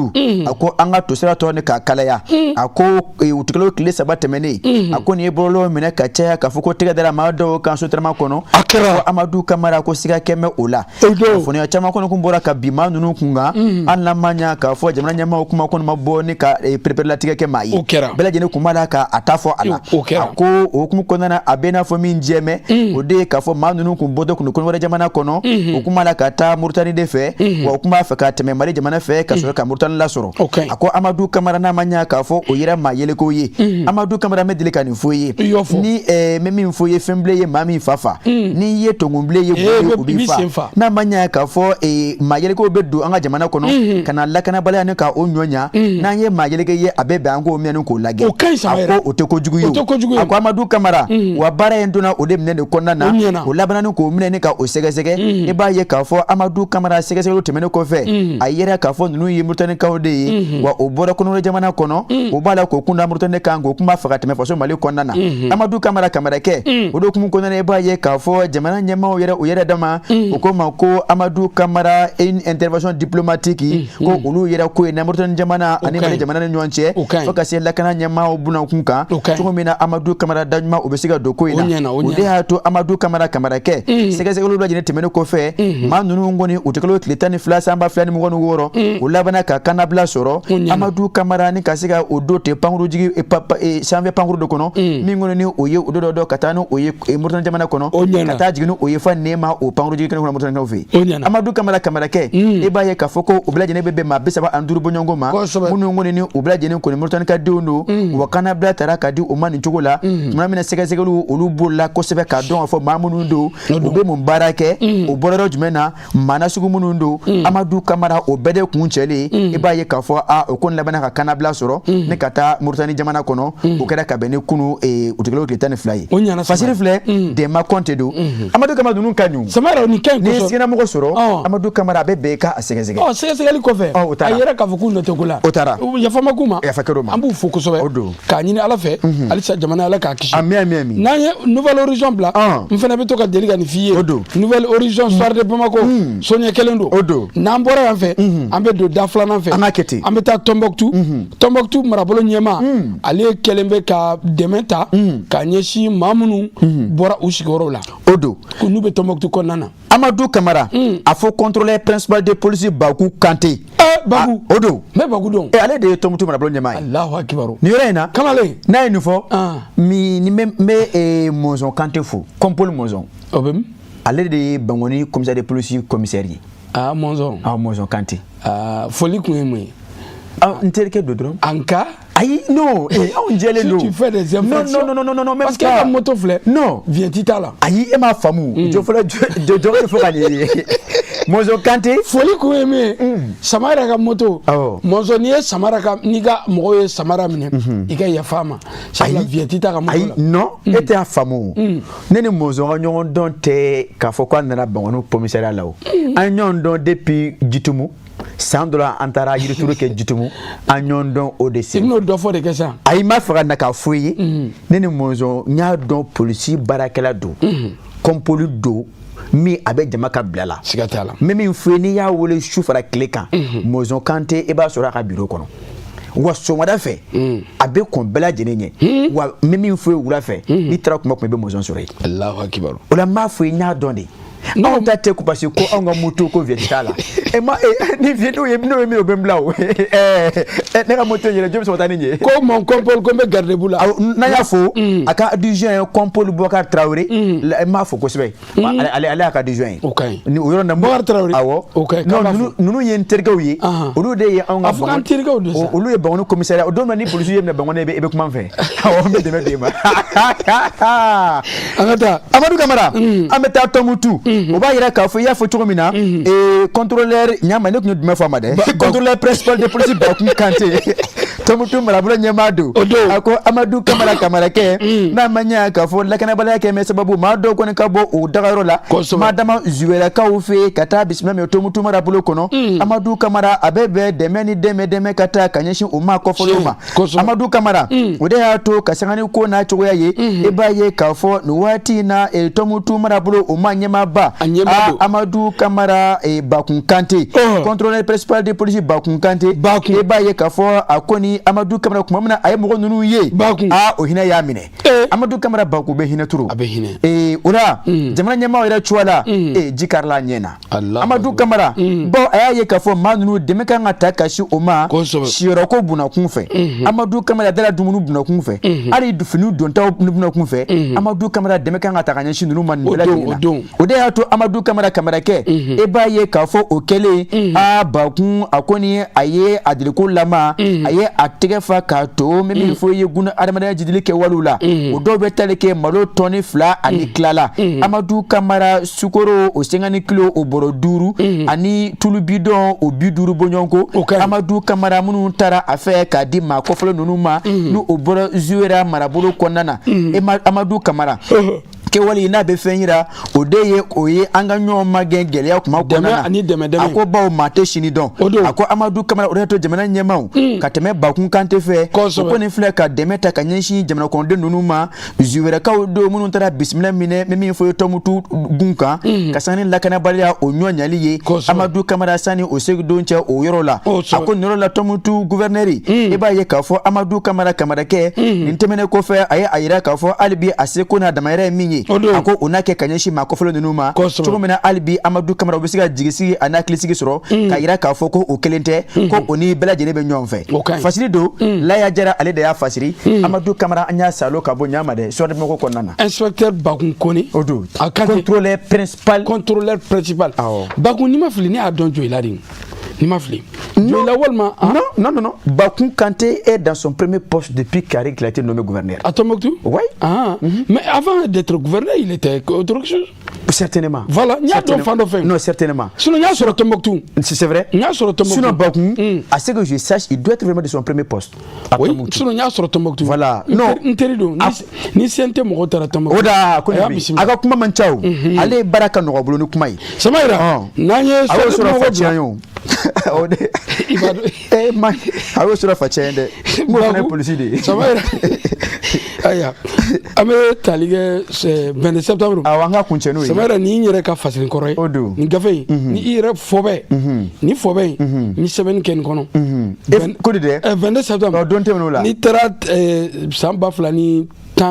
a ko an ka tosira tɔ ni k'a kalaya. A ko utukalo tile 3 tɛmɛnen, a ko nin ye bɔlɔlɔ minɛ ka caya k'a fɔ ko tɛgɛ dara maa dɔw kan sotarama kɔnɔ. A kɛra. Ko Amadu Kamara, ko siga kɛmɛ o la. O don. Kunnafoniya caman kɔni kun bɔra ka bin maa ninnu kun kan, hali n'a ma ɲa k'a fɔ jamana ɲɛmaaw kuma kɔni ma bɔ ni ka pereperelatigɛ kɛ maa ye. O kɛra. Bɛɛ lajɛlen kun b'a la ka a ta fɔ a la. O kɛra. A ko o hukumu kɔnɔna na, a bɛ i n'a fɔ min jɛmɛ, o de ye k'a fɔ maa ninnu kun bɔtɔ kun don Kɔnɔwari jamana kɔnɔ, u kun b'a la ka taa Moritani de fɛ, wa u kun b'a fɛ ka tɛmɛ Mali jamana fɛ ka sɔrɔ ka Moritani lasɔrɔ. O ka ɲi. A ko Amadu Kamara, n'a ma ɲa k'a fɔ o yɛrɛ maa yeleko ye, Amadu Kamara, bɛ deli ka nin fɔ i ye. I y'o fɔ. Ni n bɛ min fɔ i ye, fɛnbilen ye maa min fa fa, n'i ye tonkunbilen ye, Eh, o i b'i b'i fa. sen fa. N'a ma ɲa k'a fɔ maa yelekew bɛ don an ka jamana kɔnɔ ka na lakanabaliya ni ka o ɲɔ ɲa, n'an ye maa yeleke ye, a bɛ bɛn an k'o minɛ ni k'o lajɛ. O ka ɲi sa A yɛrɛ. ko o tɛ kojugu ye. O tɛ kojugu ye. A ko Amadu Kamara, wa baara in donna o de minɛ de kɔnɔna na. O ɲɛna. O labanna ni k'o minɛ ni ka o sɛgɛsɛgɛ. I b'a ye k'a fɔ Amadu Kamara, sɛgɛsɛgɛliw tɛmɛnen kɔfɛ, a yera k'a fɔ ninnu ye Moritanikaw de ye, wa o bɔra Kɔnɔwari jamana kɔnɔ, o b'a la k'o kun da Moritani kan, k'o kun b'a fɛ ka tɛmɛ faso Mali kɔnɔna na. Amadu Kamara Kamarakɛ, o de hukumu kɔnɔna na, i b'a ye k'a fɔ jamana ɲɛmaaw yɛrɛ, o yɛrɛ dama, o ko ma ko Amadu Kamara, une intervention diplomatique, ko olu yɛrɛ ko ye na Moritani jamana ani ka Mali ɲi. jamana ni ɲɔgɔn cɛ, O ka ɲi. fo ka se lakana ɲɛmaaw bunakun kan, O ka ɲi. cogo min na Amadu Kamara daɲuman o bɛ se ka don ko in O na. ɲɛna, o O de ɲɛna. y'a to Amadu Kamara Kamarakɛ, sɛgɛsɛgɛliw lajɛlen tɛmɛnen kɔfɛ, maa ninnu kɔni, u tɛ kalo tile 12 san 2026, o labanna ka kannabila sɔrɔ. O ɲɛna. Amadu Kamara ni ka se ka o don ten pankuru jigi sanfɛ pankuru dɔ kɔnɔ, min kɔni ni o ye o don dɔ ka taa ni o ye Moritani jamana kɔnɔ, O ɲɛna. ka taa jigin ni o ye fa nɛma o pankuru jigi kɛnɛ kɔnɔ Moritanikaw fɛ O yen. ɲɛna. Amadu Kamara Kamarakɛ, i b'a ye k'a fɔ ko o bɛɛ lajɛlen bɛ bɛn maa 35 bɔɲɔgɔnko ma, minnu kɔni ni u bɛɛ lajɛlen kɔni Moritani ka denw don, wa kannabila taara ka di u ma nin cogo la. Tuma min na sɛgɛsɛgɛliw olu bolila kosɛbɛ k'a dɔn k'a fɔ maa minnu don, u bɛ mun baara kɛ, u bɔra yɔrɔ jumɛn na, maa nasugu minnu don, Amadu Kamara, o bɛɛ de kun cɛlen, i b'a ye. ye k'a fɔ a o ko labanna ka kannabila sɔrɔ ne ka taa Mauritanie jamana kɔnɔ. O kɛra ka bɛn ni kunu utikalo tile 12 ye. O ɲɛna. Fasiri filɛ, Dɛnba Kɔnte don. Amadu Kamara, ninnu ka ɲi. Samara, nin ka ɲi N'i ye kosɛbɛ. siginamɔgɔ sɔrɔ, Amadu Kamara, a bɛ bɛn i ka a sɛgɛsɛgɛ. Ɔ, sɛgɛsɛgɛli kɔfɛ, Ɔ, o taara. a yɛrɛ k'a fɔ k'u nɔ tɛ ko la. O taara. Yafa ma k'u ma. Yafa kɛr'u ma. An b'u fo kosɛbɛ. O don. K'a ɲini Ala fɛ halisa, jamana, Ala k'a kisi. Ami, ami, ami. N'an ye Nouvel Horizon bila, n fana bɛ to ka deli ka nin f'i ye. O don. Nouvel Horizon, Soir de Bamako, soɲɛ kelen don. O don. N'an bɔra yan fɛ, an bɛ don da filanan fɛ. An ka kɛ ten. An bɛ taa Tɔnbɔkutu. Tɔnbɔkutu marabolo ɲɛmaa, ale kɛlen bɛ ka dɛmɛ ta ka ɲɛsin maa minnu bɔra u sigiyɔrɔw la, O don. ko n'u bɛ Tɔnbɔkutu kɔnɔna na. Amadu Kamara, a fɔ contrôleur principal de police Baku Kante. Baku. O don. N bɛ Baku dɔn. Ale de ye Tɔnbukutu marabolo ɲɛmaa ye. Alahu akibaru. Nin yɔrɔ in na, Kamalen. n'a ye nin fɔ mi ni n bɛ Mɔnzɔn Kante fo, Kɔnpoli Mɔnzɔn. O bɛ min? Ale de ye Bankoni commissaire de police commissaire ye. Ah, Mɔnzɔn. Ah, Mɔnzɔn Kante. Ah, foli kun ye mun ye? Ah, n terikɛ don dɔrɔn. En cas. Ayi, non, anw jɛlen don. Si tu fais des infractions. Non, non, non, non, non, même Parce que e ka moto filɛ. Non. Vignette t'a la. Ayi, e m'a faamu. Jɔ fɔlɔ, jɔ jɔ fɔ ka nin ye. Mɔnzɔn Kante. Foli kun ye min ye, Samara ka moto. Awɔ. Mɔnzɔn, n'i ye Samara ka, n'i ka mɔgɔw ye Samara minɛ, i ka yafa a ma. Sabula vignette t'a ka moto Ayi la. Non, e tɛ a faamu. Ne ni Mɔnzɔn ka ɲɔgɔn dɔn tɛ k'a fɔ k'a nana Bankoni commissariat la o. An ye ɲɔgɔn dɔn depuis Jitumu. San dɔ la, an taara yirituru kɛ Jitumu. An ɲɔgɔn dɔn o de I sen. bɛn'o dɔ fɔ de kɛ sisan. Ayi, n b'a fɛ ka na k'a fɔ i ye, ne ni Mɔnzɔn, n y'a dɔn polisi baarakɛla don, kɔnpoli don min a bɛ jama ka bila la. Siga t'a la. N bɛ min fɔ i ye, n'i y'a wele su fara tile kan, Mɔnzɔn Kante, i b'a sɔrɔ a ka bureau kɔnɔ. Wa sɔgɔmada fɛ, a bɛ kɔn bɛɛ lajɛlen ɲɛ. Wa n bɛ min fɔ i ye, wula fɛ, n'i taara kuma kuma, i bɛ Mɔnzɔn sɔrɔ yen. Alahu akibaru. O la, n b'a fɔ i ye, n y'a dɔn de. Anw ta tɛ ko parce que ko anw ka moto ko vignette t'a la. E ma ni vignette n'o ye n'o ye min ye, o bɛ n bila o. Ne ka moto yɛrɛ, jɔn bɛ sɔn ka taa ni nin ye? Ko mon compole, ko n bɛ garde-boue la. Awɔ, n'an y'a fo, a ka adjoint ye Kɔnpoli Boubacar Traoré, n b'a fo kosɛbɛ. Ale y'a ka adjoint ye. O ka ɲi. Ni o yɔrɔ na, Boubacar Traoré. Awɔ. O ka ɲi, Non, k'a b'a ninnu fo. ninnu ye n terikɛw ye. Olu de ye anw ka A fɔ k'an terikɛw don sa. Olu ye Bankoni commissariat. O don min na ni polisi ye minɛ Bankoni, i bɛ kuma n fɛ. Awɔ, n bɛ dɛmɛ d'e ma. An ka taa. Amadu Kamara, an bɛ taa Tɔnbukutu. O b'a yira k'a fɔ i y'a fɔ cogo min na, contrôleur ɲama, ne tun ye jumɛn fɔ a ma dɛ? Contrôleur principal de police Bakun Kante, Tɔnbukutu marabolo ɲɛmaa don. O don. A ko Amadu Kamara Kamarakɛ, n'a ma ɲɛ k'a fɔ lakanabaliya kɛ mɛ sababu maa dɔw kɔni ka bɔ o dagayɔrɔ la, maa dama Zuwɛrɛkaw fɛ yen ka taa bisimila minɛ Tɔnbukutu marabolo kɔnɔ. Amadu Kamara, a bɛ bɛn dɛmɛ ni dɛmɛ ka taa ka ɲɛsin o maa kɔfɔlenw ma. Amadu Kamara, o de y'a to ka sanga ni ko n'a cogoya ye, i b'a ye k'a fɔ nin waati in na, Tɔnbukutu marabolo o maa ɲɛmaaba, A ɲɛmaa don. Amadu Kamara, Bakun Kante, contrôleur principal de police Bakun Kante. Bakun. I b'a ye k'a fɔ a ko ni Amadu Kamara, tuma min na a ye mɔgɔ ninnu ye, Bakun. Aa, o hinɛ y'a minɛ. Amadu Kamara Bakun bɛ hinɛ turu. A bɛ hinɛ. O la, jamana ɲɛmaaw yɛrɛ cogoya la, ji karila a ɲɛ na. Allahu Amadu akbar. Kamara, bawo a y'a ye k'a fɔ maa ninnu, dɛmɛ kan ka ta ka si o ma siyɔrɔko bunakun fɛ. Amadu Kamara, dala dumuni bunakun fɛ, hali fini dontaw bunakun fɛ, Amadu Kamara, dɛmɛ kan ka ta ka ɲɛsin ninnu ma nin O bɛɛ don, lajɛlen o na. don. O de y'a to Amadu Kamara Kamarakɛ, e b'a ye k'a fɔ o kɛlen, aa, Bakun, a ko ni a ye a deliko lama, a ye a tɛgɛ fa k'a to n bɛ min fɔ i ye, gun adamadenya jidili kɛwalew la, o dɔw bɛ tali kɛ malo tɔni 2 ani tila la. Amadu Kamara, sukoro o sengani kilo o bɔrɔ 5 ani tulu bidɔn o 50 bɔɲɔgɔnko. O ka ɲi. Amadu Kamara, minnu taara a fɛ k'a di maa kɔfɔlɔ ninnu ma, n'u o bɔra Zuwera marabolo kɔnɔna na, e ma Amadu Kamara kɛwale n'a bɛ fɛn yira, o de ye o ye an ka ɲɔgɔn magɛn gɛlɛya kuma Dɛmɛ kɔnɔna na. ani dɛmɛ, dɛmɛ. A ko bawo maa tɛ sini dɔn. O don. A ko Amadu Kamara, o de y'a to jamana ɲɛmaaw ka tɛmɛ Bakun Kante fɛ, o ko nin filɛ ka dɛmɛ ta ka ɲɛsin jamana kɔnɔden ninnu ma. Zuwɛrɛkaw don minnu taara bisimila minɛ, n bɛ min fɔ ye Tɔnbukutu gun kan, ka sanga ni lakanabaliya o ɲɔ ɲali ye. Amadu Kamara, sani o segudon cɛ o yɔrɔ la, a ko nin yɔrɔ la, Tɔnbukutu gouverneur, i b'a ye k'a fɔ Amadu Kamara Kamarakɛ, nin tɛmɛnen kɔfɛ, a ye a yira k'a fɔ hali bi a seko n'a damayɛrɛ ye min ye, a ko o n'a kɛ ka ɲɛsin maa kɔfɔlɔ ninnu ma cogo min na, hali bi Amadu Kamara, u bɛ se ka jigisigi a n'a hakilisigi sɔrɔ ka yira k'a fɔ ko o kelen tɛ, ko o ni bɛɛ lajɛlen bɛ ɲɔgɔn fɛ. Fasiri don, Laya Jara, ale de y'a fasiri. Amadu Kamara, an y'a salo ka bɔ ɲama dɛ Soir de Bamako kɔnɔna na. Inspecteur Bakun Kone. O don. A Kante. Contrôleur principal. Contrôleur principal. Bakun, n'i ma fili, ne y'a dɔn Joyila de, n'i ma fili. Joyila walima. Non, non, non, non. Bakun Kanté est dans son premier poste depuis qu'il a été nommé gouverneur. À Tombouctou? Oui. Ah, mais avant d'être gouverneur, il était autre chose. Certainement. Voilà, n y'a dɔn fan dɔ fɛ. Non, certainement. Sinon n y'a sɔrɔ Tombouctou. C'est vrai. N y'a sɔrɔ Tombouctou. Sinon Bakun, à ce que je sache, il doit être vraiment de son premier poste à Oui, Tombouctou. Sinon n y'a sɔrɔ Tombouctou. Voilà. Non. N teri don. Ni CNT mɔgɔw taara Tombouctou. O da ko A y'a nin bɛ yen. bisimila. A ka kuma man ca o. Ale baara ka nɔgɔ a bolo ni kuma ye. Samayira, n'an ye A y'o sɔrɔ mɔgɔw facɛ bila ye o. O de. I b'a dɔn. Eh ma, a y'o sɔrɔ facɛ ye dɛ. N k'o fana ye polisi de ye. Samayira, ayiwa, an bɛ tali kɛ 22 septembre. Awɔ, an ka kuncɛ n'o ye. Samayira, nin yɛrɛ ka fasiri kɔrɔ ye. O don. Nin gafe in, ni i yɛrɛ fɔbɛ, ni fɔbɛ in, ni sɛbɛnni kɛ nin kɔnɔ. E, ko di dɛ? 22 septembre. Ɔ, don tɛmɛn'o la. N'i taara san 2010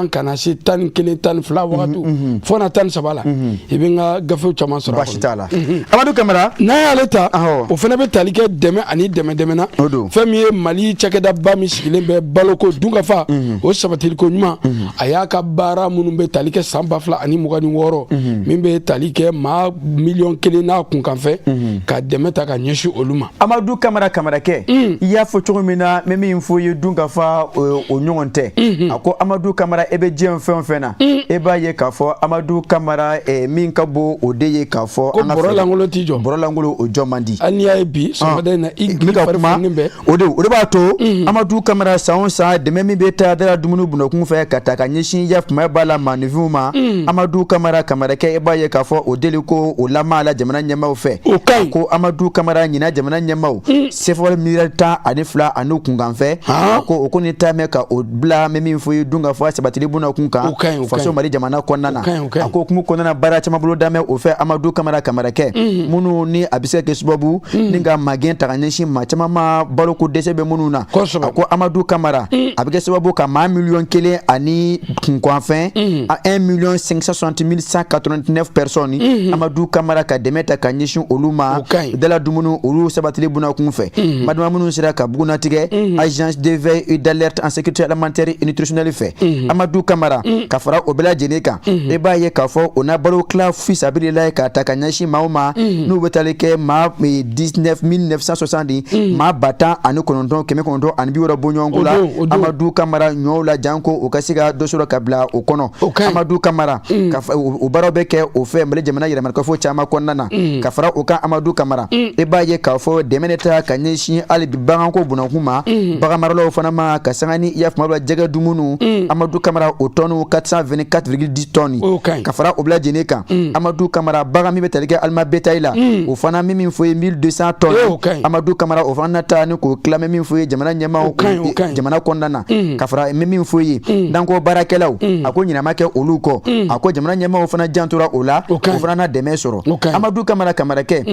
ka na se 11, 12 wagatiw fo na 13 la, i bɛ n ka gafew caman sɔrɔ a Baasi kɔnɔ. t'a la. Amadu Kamara. N'an y'ale ta, Awɔ. o fana bɛ tali kɛ dɛmɛ ani dɛmɛ dɛmɛ na. O don. Fɛn min ye Mali cakɛdaba min sigilen bɛ baloko dunkafa o sabatiliko ɲuman, a y'a ka baara minnu bɛ tali kɛ san 2026, min bɛ tali kɛ maa miliyɔn 1 n'a kunkanfɛ, ka dɛmɛ ta ka ɲɛsin olu ma. Amadu Kamara, Kamarakɛ, i y'a fɔ cogo min na, n bɛ min fɔ i ye, dun ka fa o ɲɔgɔn tɛ. A ko Amadu Kamara, e bɛ diɲɛ fɛn o fɛn na, e b'a ye k'a fɔ Amadu Kamara, min ka bon, o de ye k'a fɔ Ko an ka bɔrɔ fɛɛrɛ- lankolon t'i jɔ. Bɔrɔ lankolon, o jɔ man di. Hali n'i y'a ye bi sɔgɔmada in na, i N bɛ ka fari kuma fununen bɛ. O de b'a to Amadu Kamara, san o san, dɛmɛ min bɛ taa dara dumuni bunakun fɛ ka ta ka ɲɛsin ya kuma b'a la maaninfinw ma, Amadu Kamara, Kamarakɛ, e b'a ye k'a fɔ o deli ko o lama la jamana ɲɛmaaw fɛ. O ka ɲi. Ko Amadu Kamara, ɲinan jamana ɲɛmaaw CFA miliyari 12 ani kunkanfɛ, a ko o ko ni taa mɛn ka o bila, n bɛ min fɔ i ye, dun ka fɔ sabatili bunakun kan O ka ɲi, o ka faso ɲi. Mali jamana kɔnɔna na. O ka ɲi, o ka ɲi. A ko hukumu kɔnɔna na, baara caman bolo damɛ o fɛ, Amadu Kamara, Kamarakɛ, minnu ni a bɛ se ka kɛ sababu ni ka magɛn ta ka ɲɛsin maa caman ma, baloko dɛsɛ bɛ minnu na. A ko Amadu Kamara, a bɛ kɛ sababu ka maa miliyɔn 1 ani kunkanfɛn, a 1 560 189 personnes, Amadu Kamara ka dɛmɛ ta ka ɲɛsin olu ma O ka ɲi. dala dumuni olu sabatili bunakun fɛ. Madama minnu sera ka bugunatigɛ Agence de veille et d'alerte en sécurité alimentaire et nutritionnelle fɛ, Amadu Kamara, ka fara o bɛɛ lajɛlen kan, i b'a ye k'a fɔ o na balo tila fisabilila ka ta ka ɲɛsin maaw ma n'u bɛ taali kɛ maa 19 960, maa 19,960 bɔɲɔgɔnko la. O don, o don. Amadu Kamara, ɲɔw la janko o ka se ka dɔ sɔrɔ ka bila o kɔnɔ. O ka ɲi. Amadu Kamara, ka o baaraw bɛ kɛ o fɛ Mali jamana yɛrɛmarakafo caman kɔnɔna na. Ka fara o kan, Amadu Kamara, i b'a ye k'a fɔ dɛmɛ de ta ka ɲɛsin hali bi baganko bunakun ma, baganmaralaw fana ma, ka sanga ni i y'a faamu jɛgɛ dumuniw, Amadu Kamara, o tɔniw 424,10 tonnes. O ka ɲi. Ka fara o bɛɛ lajɛlen kan, Amadu Kamara, bagan min bɛ tali kɛ aliment bétail la, o fana min fɔ ye 1200 tonnes. Eh, o ka ɲi. Amadu Kamara, o fana na taa ni k'o tila, min fɔ ye jamana ɲɛmaaw O ka ɲi, o ka ɲi. jamana kɔnɔna na. Ka fara min fɔ ye danko baarakɛlaw, a ko ɲinama kɛ olu kɔ, a ko jamana ɲɛmaaw fana jantora o la, O ka ɲi. o fana na dɛmɛ sɔrɔ. O ka ɲi. Amadu Kamara, Kamarakɛ,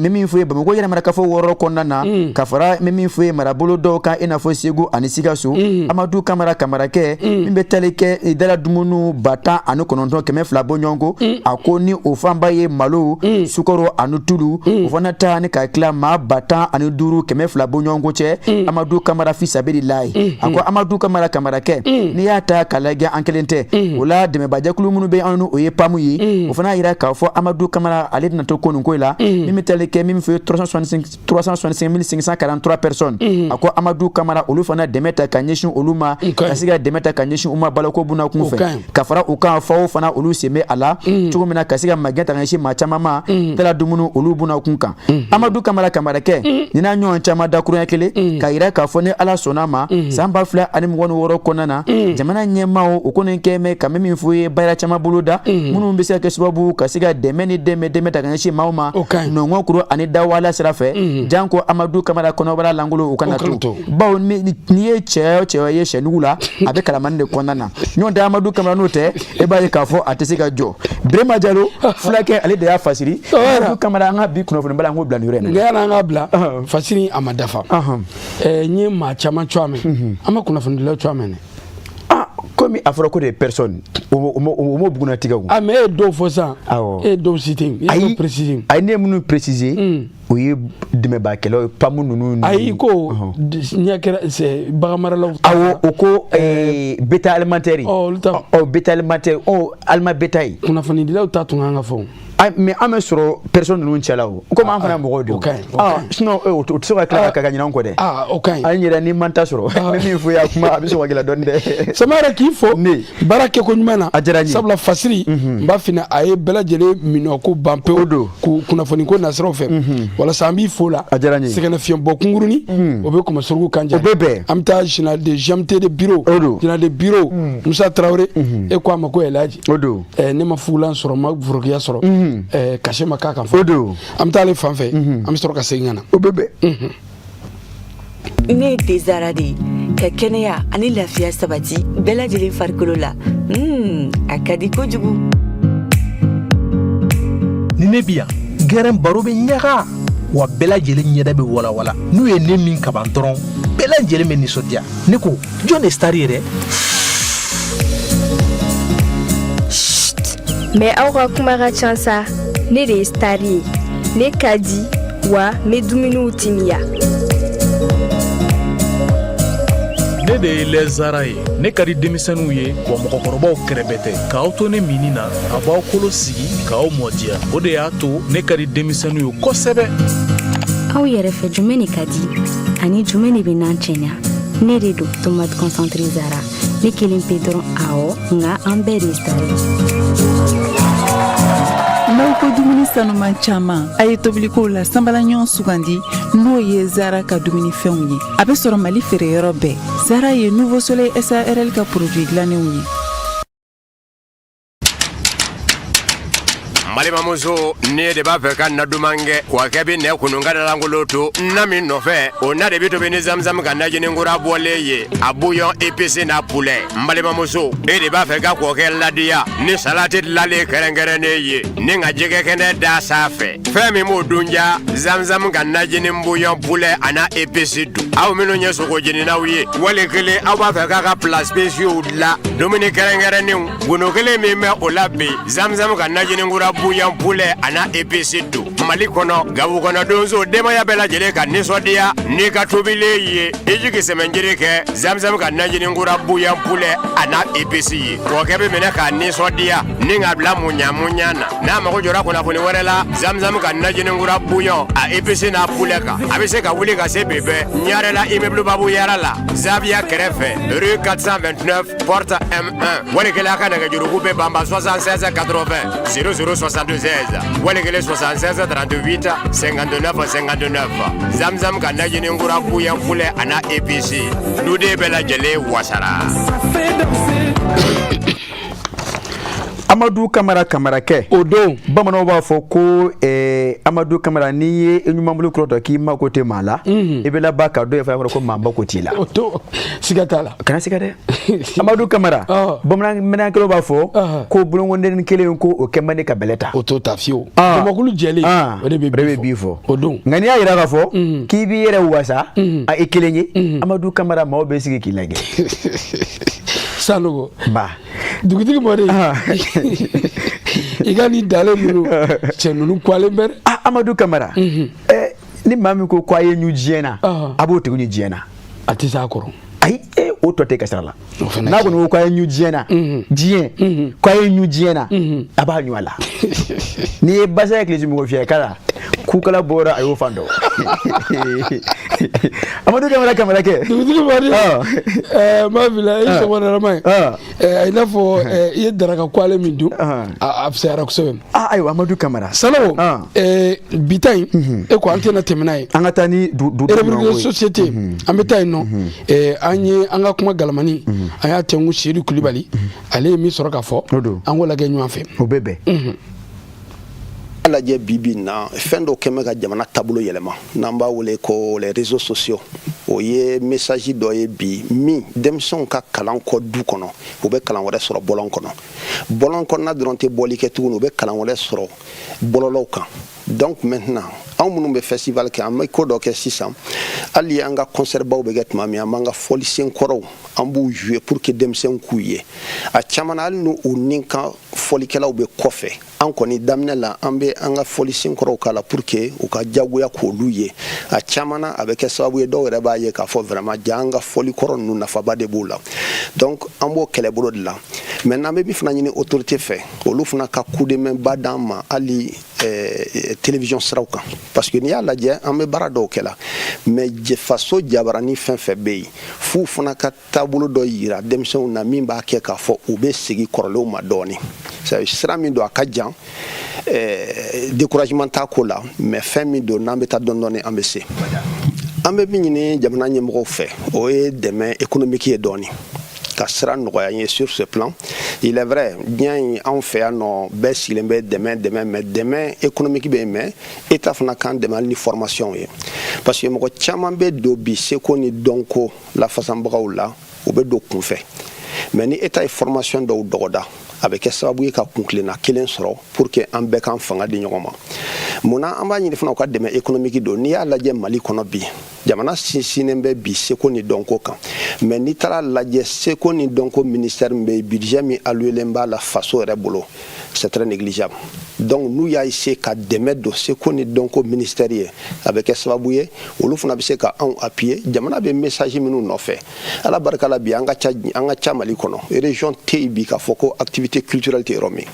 min fɔ ye Bamakɔ yɛrɛmarakafo wɔɔrɔ kɔnɔna na, ka fara min fɔ ye marabolo dɔw kan, i n'a fɔ Segu ani Sikaso, Amadu Kamara, Kamarakɛ, min bɛ tali kɛ dala dumuniw 19,200 bɔɲɔgɔnko, a ko ni o fanba ye malo, sukaro ani tulu, o fana ta ni ka tila maa 15,200 bɔɲɔgɔnko cɛ, Amadu Kamara, fisabililayi. A ko Amadu Kamara, Kamarakɛ, n'i y'a ta k'a lajɛ, an kelen tɛ o la, dɛmɛbajɛkulu minnu bɛ an o ye PAM ye, o fana y'a jira k'a fɔ Amadu Kamara, ale tɛna to ko nin ko in la, min bɛ tali kɛ min fɔ ye 365 543 personnes. A ko Amadu Kamara, olu fana dɛmɛ ta ka ɲɛsin olu ma, ka se ka dɛmɛ ta ka ɲɛsin u ma baloko bunakun O ka fɛ. ɲi. Ka fara u kan, FAO fana, olu sen bɛ a la cogo min na ka se ka magɛn ta ka ɲɛsin maa caman ma tala dumuni olu bunakun kan. Amadu Kamara, Kamarakɛ, nin n'a ɲɔgɔn caman, dakuruɲɛ kelen ka yira k'a fɔ ni Ala sɔnna ma, san 2026 kɔnɔna na, jamana ɲɛmaaw o kɔni kɛ mɛ ka min fɔ ye baara caman bolo da minnu bɛ se ka kɛ sababu ka se ka dɛmɛ ni dɛmɛ ta ka ɲɛsin maaw ma O ka ɲi. nɔngɔn kuru ani dawala sira fɛ, janko Amadu Kamara kɔnɔbara lankolon o kana O kana to to. Bawo n'i ye cɛ o cɛ ye sɛnugu la, a bɛ kalamani de kɔnɔna na ɲɔgɔn tɛ. Amadu Kamara, n'o tɛ, e b'a ye k'a fɔ a tɛ se ka jɔ. Birema Jalo fulakɛ, ale de y'a fasiri. Amadu Kamara, an ka bi kunnafoni bala, an k'o bila nin yɔrɔ in na. Nka yan'an k'a bila, fasiri a ma dafa. N ye maa caman cogoya mɛn, an ma kunnafonidilaw cogoya mɛn dɛ. Ah, komi a fɔra ko de personne o m'o bugunnatigɛ o. Ah, mais e ye dɔw fɔ sisan. Awɔ. E ye dɔw cité, i ye dɔw préciser. Ayi, ne ye minnu préciser, o ye dɛmɛbakɛlaw ye, PAM ninnu Ayi, ko ɲɛ kɛra c'est bagan maralaw ta. Awɔ, o ko bétail alimentaire. Ɔ, olu ta. Ɔ, bétail alimentaire, ɔ, aliment bétail. Kunnafonidilaw ta tun kan ka fɔ. Ah, mais an bɛ sɔrɔ personne ninnu cɛla o, komi an fana ye mɔgɔw de ye o. O ka ɲi, o ka Ah, ɲi. sinon o tɛ se ka tila ka ɲinɛ an kɔ dɛ. Ah, o ka ɲi. An yɛrɛ ni man ta sɔrɔ, n bɛ min fɔ i ye, a kuma a bɛ sɔn ka gɛlɛya dɔɔni dɛ. Sama yɛrɛ k'i fo Ne. baara kɛko ɲuman na. A diyara n ye. Sabula Fasiri, n b'a f'i ɲɛna, a ye bɛɛ lajɛlen minɛ ko ban pewu. O don. K'u kunnafoni ko nasiraw fɛ. Walasa an b'i fo la. A diyara n ye. Sɛgɛnnafiɲɛ bɔ kunkurunin. O bɛ Kɔmɔsorogu kan O bɛ bɛn. An bɛ taa général de GMT de bureau. O don. Général de bureau. Musa Tarawele. E ko a ma ko Elaji. O don. Ne ma fugulan sɔrɔ, n ma forokiya sɔrɔ. Cachet ma k'a kan fɔlɔ. O don. An bɛ taa ale fan fɛ. An bɛ sɔrɔ ka segin ka na. O bɛ bɛn. Ne ye Tezara de ye ka kɛnɛya ani lafiya sabati bɛɛ lajɛlen farikolo la. A ka di kojugu. Ni ne bi yan, gɛrɛn baro bɛ ɲaga wa, bɛɛ lajɛlen ɲɛda bɛ walawala. N'u ye ne min kaban dɔrɔn, bɛɛ lajɛlen bɛ nisɔndiya. Ne ko, jɔn de star ye dɛ? Mais aw ka kuma ka ca sa. Ne de ye star ye, ne ka di wa n bɛ dumuniw timiya. Ne de ye lɛzara ye. Ne ka di denmisɛnninw ye wa mɔgɔkɔrɔbaw kɛrɛbɛ tɛ. K'aw to ne minni na, a b'aw kolo sigi k'aw mɔdiya. O de y'a to ne ka di denmisɛnninw ye kosɛbɛ. Aw yɛrɛ fɛ, jumɛn de ka di ani jumɛn de bɛ n'an cɛɲa? Ne de don, tomate concentré Zara. Ne kelen pe dɔrɔn, awɔ, nka an bɛɛ de ye star ye. N'aw ko dumuni sanuman caman, a ye tobilikow la sanbala ɲɔgɔn sugandi, n'o ye Zara ka dumunifɛnw ye. A bɛ sɔrɔ Mali feereyɔrɔ bɛɛ. Zara ye Nouveau Soleil SARL ka produit dilannenw ye. N balimamuso, ne de b'a fɛ ka na duman kɛ kɔkɛ bɛ nɛ kunun ka dalankolon to na min nɔfɛ, o na de bɛ tobi ni zamzam ka najini kura bɔlen ye, a bouillon épice n'a poulet. N balimamuso, e de b'a fɛ ka kɔkɛ ladiya ni salati dilanlen kɛrɛnkɛrɛnnen ye ni ka jɛgɛ kɛnɛ da sanfɛ, fɛn min b'o dun ja, zamzam ka najini bouillon poulet a n'a épice dun. Aw minnu ye sogo jeninaw ye, wali kelen aw b'a fɛ k'a ka plats spéciaux dilan, dumuni kɛrɛnkɛrɛnnenw, gundo kelen min bɛ o la bi, zamzam ka najini kura bouillon poulet a n'a épice don. Mali kɔnɔ, Gabu kɔnɔ, donso, denbaya bɛɛ lajɛlen ka nisɔndiya n'i ka tobilen ye, i jigi sɛmɛnjiri kɛ zamzam ka najini kura bouillon poulet a n'a épice ye. Kɔkɛ bɛ minɛ k'a nisɔndiya ni k'a bila muɲa muɲa na. N'a mago jɔra kunnafoni wɛrɛ la zamzam ka najini kura bouillon a épice n'a poulet kan, a bɛ se ka wuli ka se bi bɛɛ Ɲarela, immeuble Babu Yara la, Zaviya kɛrɛfɛ, rue 429, porte M1. Wali kelen a ka nɛgɛjuruku bɛ banba 76 80 00 76, wali kelen 76 38 59 59. Zamzam ka najini kura bouillon poulet a n'a épice, duden bɛɛ lajɛlen wasara. Amadu Kamara Kamarakɛ. O don. Bamananw b'a fɔ ko Amadu Kamara, n'i ye i ɲumanbolo kɔrɔtɔ k'i mako tɛ maa la, i bɛ laban ka dɔ ye fana ko maa mako t'i la. O to siga t'a la. Kana siga dɛ. Amadu Kamara, bamanankɛlaw b'a fɔ ko bolonkonden kelen ko o kɛ man di ka bɛlɛ ta. O t'o ta fiyewu. Jamakulu jɛlen, o de bɛ bi fɔ. O don. Nka n'i y'a jira k'a fɔ k'i b'i yɛrɛ wasa a i kelen ye, Amadu Kamara, maaw bɛ sigi k'i lajɛ. Sanogo. Ba. Dugutigi mɔden. I ka nin dalen ninnu, cɛ ninnu kwalen bɛ dɛ. Ah, Amadu Kamara. Ni maa min ko a ye ɲu diɲɛ na, a b'o tigi ɲu diɲɛ na. A tɛ s'a kɔrɔ. Ayi, o tɔ tɛ ka sira la. N'a kɔni ko k'a ye ɲu diɲɛ na, diɲɛ, k'a ye ɲu diɲɛ na, a b'a ɲu a la. N'i ye basa ye kilisi mɔgɔ fiyɛ kala, kukala bɔra a y'o fan dɔn. Amadu Kamara Kamarakɛ. Dugutigi mɔden. Mafila, i sɔgɔma ye. A i n'a fɔ i ye daraka kwale min dun, a fisayara kosɛbɛ. Ah, ayiwa, Amadu Kamara. Sanogo, bi ta in, e ko an tɛna tɛmɛ n'a ye. An ka taa ni du du société, an bɛ taa yen nɔ. An ye an ka kuma galamani, an y'a tɛnku Seyidu Kulibali, ale ye min sɔrɔ ka fɔ, an k'o lajɛ ɲɔgɔn fɛ. O bɛ bɛn. Lajɛ bi bi na, fɛn dɔ kɛmɛ ka jamana taabolo yɛlɛma, n'an b'a wele ko les réseaux sociaux. O ye message dɔ ye bi min denmisɛnw ka kalan kɔ du kɔnɔ, u bɛ kalan wɛrɛ sɔrɔ bɔlɔn kɔnɔ. Bɔlɔn kɔnɔna dɔrɔn tɛ bɔli kɛ tuguni, u bɛ kalan wɛrɛ sɔrɔ bɔlɔlɔw kan. Donc maintenant, anw minnu bɛ festival kɛ, an bɛ ko dɔ kɛ sisan. Hali an ka concert baw bɛ kɛ tuma min, an b'an ka fɔlisen kɔrɔw, an b'u jouer pour que denmisɛnw k'u ye. A caman na, hali n'u ni kan fɔlikɛlaw bɛ kɔfɛ, an kɔni daminɛ la, an bɛ an ka fɔlisen kɔrɔw k'a la pour que u ka jagoya k'olu ye. A caman na, a bɛ kɛ sababu ye dɔw yɛrɛ b'a b'a ye k'a fɔ vraiment ja an ka fɔli kɔrɔ ninnu nafaba de b'u la. Donc an b'o kɛlɛbolo de la. Maintenant, an bɛ min fana ɲini autorité fɛ, olu fana ka coup de main ba d'an ma, hali télévision siraw kan, parce que n'i y'a lajɛ, an bɛ baara dɔw kɛ la, mais faso jabarani fɛn fɛn bɛ yen, f'u fana ka taabolo dɔ yira denmisɛnw na min b'a kɛ k'a fɔ u bɛ segin kɔrɔlenw ma dɔɔni. Sira min don, a ka jan, découragement t'a ko la, mais fɛn min don, n'an bɛ taa dɔɔni dɔɔni, an bɛ se. An bɛ min ɲini jamana ɲɛmɔgɔw fɛ, o ye dɛmɛ économique ye dɔɔni, ka sira nɔgɔya n ye sur ce plan. Il est vrai, diɲɛ in, anw fɛ yan nɔ, bɛɛ sigilen bɛ dɛmɛ dɛmɛ, mais dɛmɛ économique bɛ yen, mais état fana k'an dɛmɛ hali ni formation ye, parce que mɔgɔ caman bɛ don bi seko ni dɔnko lafasanbagaw la, u bɛ don kunfɛ. Mais ni état ye formation dɔw dɔgɔda, a bɛ kɛ sababu ye ka kuntilenna kelen sɔrɔ pour que an bɛɛ k'an fanga di ɲɔgɔn ma. Munna an b'a ɲini fana u ka dɛmɛ économique don? N'i y'a lajɛ, Mali kɔnɔ bi, jamana sinsinnen bɛ bi seko ni dɔnko kan, mais n'i taara lajɛ, seko ni dɔnko ministère min bɛ yen, budget min allouélen b'a la faso yɛrɛ bolo, c'est très négligeable. Donc n'u y'a essayer ka dɛmɛ don seko ni dɔnko ministère ye, a bɛ kɛ sababu ye olu fana bɛ se ka anw appuyer. Jamana bɛ message minnu nɔfɛ, Ala barika la, bi an ka ca, an ka ca Mali kɔnɔ. Région tɛ yen bi k'a fɔ ko activité culturelle tɛ yɔrɔ min.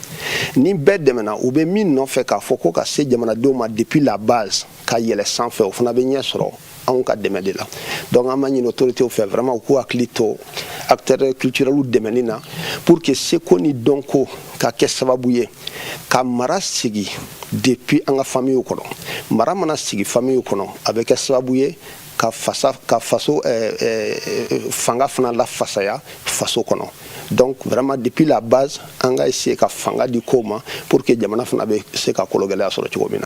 Ni bɛɛ dɛmɛna, u bɛ min nɔfɛ k'a fɔ ko ka se jamanadenw ma depuis la base ka yɛlɛ sanfɛ, o fana bɛ ɲɛ sɔrɔ anw ka dɛmɛ de la. Donc an b'a ɲini autorités fɛ vraiment u k'u hakili to acteurs culturels dɛmɛni na pour que seko ni dɔnko ka kɛ sababu ye ka mara sigi depuis an ka famille kɔnɔ. Mara mana sigi famille kɔnɔ, a bɛ kɛ sababu ye ka fasa ka faso fanga fana lafasaya faso kɔnɔ. Donc vraiment, depuis la base, an ka essayer ka fanga di kow ma pour que jamana fana bɛ se ka kologɛlɛya sɔrɔ cogo min na.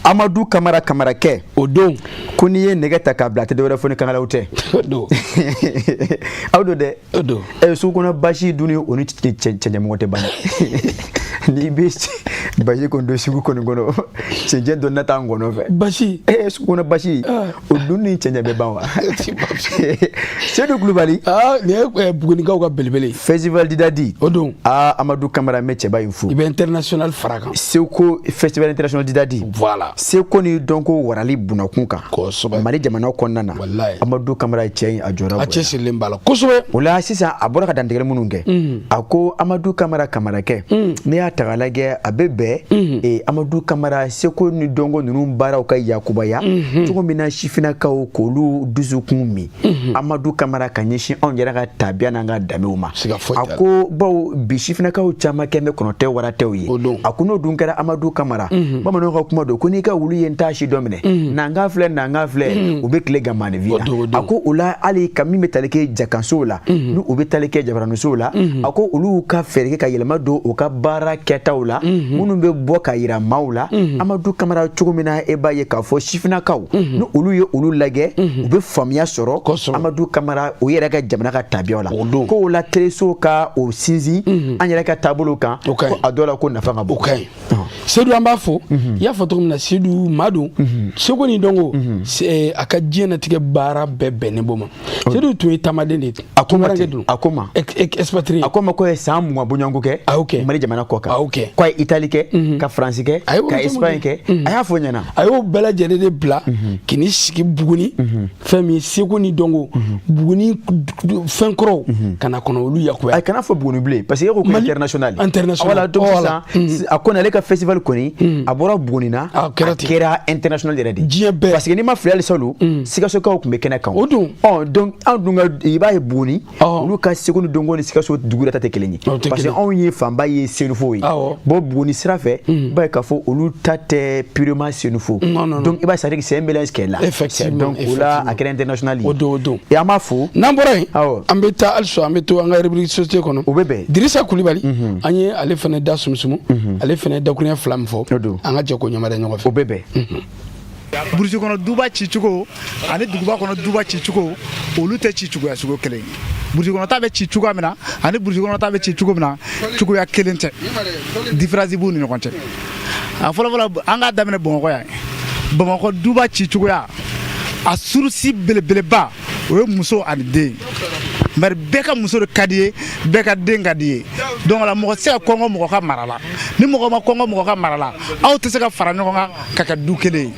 Amadu Kamara Kamarakɛ. O don. Ko n'i ye nɛgɛ ta k'a bila, a tɛ dɔwɛrɛ fɔ ni kankalaw tɛ. O don. Aw don dɛ. O don. Ɛ, sugu kɔnɔ basi dunni, o ni cɛncɛnmɔgɔ tɛ ban. N'i bɛ basi kɔni don sugu kɔni kɔnɔ, cɛncɛn dɔ na taa ngɔnɔ fɛ. Basi. Ɛ, sugu kɔnɔ basi, o dun ni cɛncɛn bɛ ban wa? Seydou Kulubali. Aa, nin ye Bugunikaw ka belebele. Festival Didadi. O don. Aa, Amadu Kamara, n bɛ cɛba in fo. I bɛ international fara kan. Seko festival international Didadi. Voilà. Seko ni dɔnko warali bunakun kan. Kosɛbɛ. Mali jamana kɔnɔna na. Walayi. Amadu Kamara, cɛ in, a jɔyɔrɔ. A cɛsirilen b'a la kosɛbɛ. O la sisan, a bɔra ka dantigɛli minnu kɛ, a ko Amadu Kamara Kamarakɛ, n'i y'a ta k'a lajɛ, a bɛ bɛn Amadu Kamara seko ni dɔnko ninnu baaraw ka yakubaya cogo min na sifinnakaw k'olu dusukun min, Amadu Kamara, ka ɲɛsin anw yɛrɛ ka tabiya n'an ka danbew ma. A ko bawo bi sifinnakaw caman kɛ bɛ kɔnɔtɛ waratɛw ye. A ko n'o dun kɛra, Amadu Kamara, bamananw ka kuma don ko n'i ka wulu ye n t'a si dɔ minɛ, nankan filɛ, nankan filɛ, u bɛ tile gan maanifin na. A ko o la, hali ka min bɛ tali kɛ jakansow la, ni u bɛ tali kɛ jabaranisow la, a ko olu ka fɛɛrɛ kɛ ka yɛlɛma don u ka baara kɛtaw la minnu bɛ bɔ ka yira maaw la, Amadu Kamara, cogo min na e b'a ye k'a fɔ sifinnakaw, ni olu ye olu lajɛ, u bɛ faamuya sɔrɔ, Amadu Kamara, o yɛrɛ ka jamana ka tabiyaw la. Ko o la, teleso ka o sinsin an yɛrɛ ka taabolo kan, ko a dɔw la ko nafa ka bon. O ka ɲi, Seydou, an b'a fɔ. I y'a fɔ cogo min na, Seydou maa don, seko ni dɔnko, a ka diɲɛnatigɛ baara bɛɛ bɛnnen b'o ma. Seydou tun ye taamaden de ye. A ko ma ten, a ko ma expatrié. A ko ma ko ye san 20 bɔɲɔgɔnko kɛ. A y'o kɛ. Mali jamana kɔ kan. A y'o kɛ. Ko a ye Itali kɛ, ka Faransi kɛ, ka Espagne kɛ, a y'a fɔ n ɲɛna. A y'o bɛɛ lajɛlen de bila k'i ni sigi Buguni, fɛn min seko ni dɔnko, Buguni fɛn kɔrɔw ka na kɔnɔ olu yakubaya. A kana fɔ Buguni bilen, parce que e ko ko international. International. Voilà, donc sisan a ko ale ka festival kɔni, a bɔra Buguni na, a kɛra international yɛrɛ de. Diɲɛ bɛɛ. Parce que n'i ma fili, hali salon, Sikasokaw tun bɛ kɛnɛ kan. O don. Ɔ, donc anw dun ka, i b'a ye, Buguni, olu ka seko ni dɔnko ni Sikaso dugu yɛrɛ ta tɛ kelen ye, parce que anw ye fanba ye Senufo ye. Bon, Buguni sira fɛ, i b'a ye k'a fɔ olu ta tɛ purement Senufo. Donc i b'a ye, c'est à dire que c'est un mélange qui est là. Effectivement. Donc o la, a kɛra international ye. O don, o don. Et an b'a fo. N'an bɔra yen, an bɛ taa halisa, an bɛ to an ka rubrique société kɔnɔ. O bɛ bɛn. Dirisa Kulibali, an ye ale fana da sumusumu, ale fana dakuruɲɛ fila min fɔ, an ka jɛ k'o ɲamada ɲɔgɔn fɛ. O bɛ bɛn. Burusi kɔnɔ duba cicogo ani duguba kɔnɔ duba cicogo, olu tɛ ci cogoya sugu kelen ye. Burusi kɔnɔ ta bɛ ci cogoya min na ani burusi kɔnɔ ta bɛ ci cogo min na, cogoya kelen tɛ, différence b'u ni ɲɔgɔn cɛ. A fɔlɔfɔlɔ, an k'a daminɛ Bamakɔ yan. Bamakɔ duba ci cogoya, a source belebeleba, o ye muso ani den. Bari bɛɛ ka muso de ka di ye, bɛɛ ka den ka di ye. Donc la, mɔgɔ tɛ se ka kɔngɔ mɔgɔ ka mara la. Ni mɔgɔ ma kɔngɔ mɔgɔ ka mara la, aw tɛ se ka fara ɲɔgɔn kan ka kɛ du kelen ye.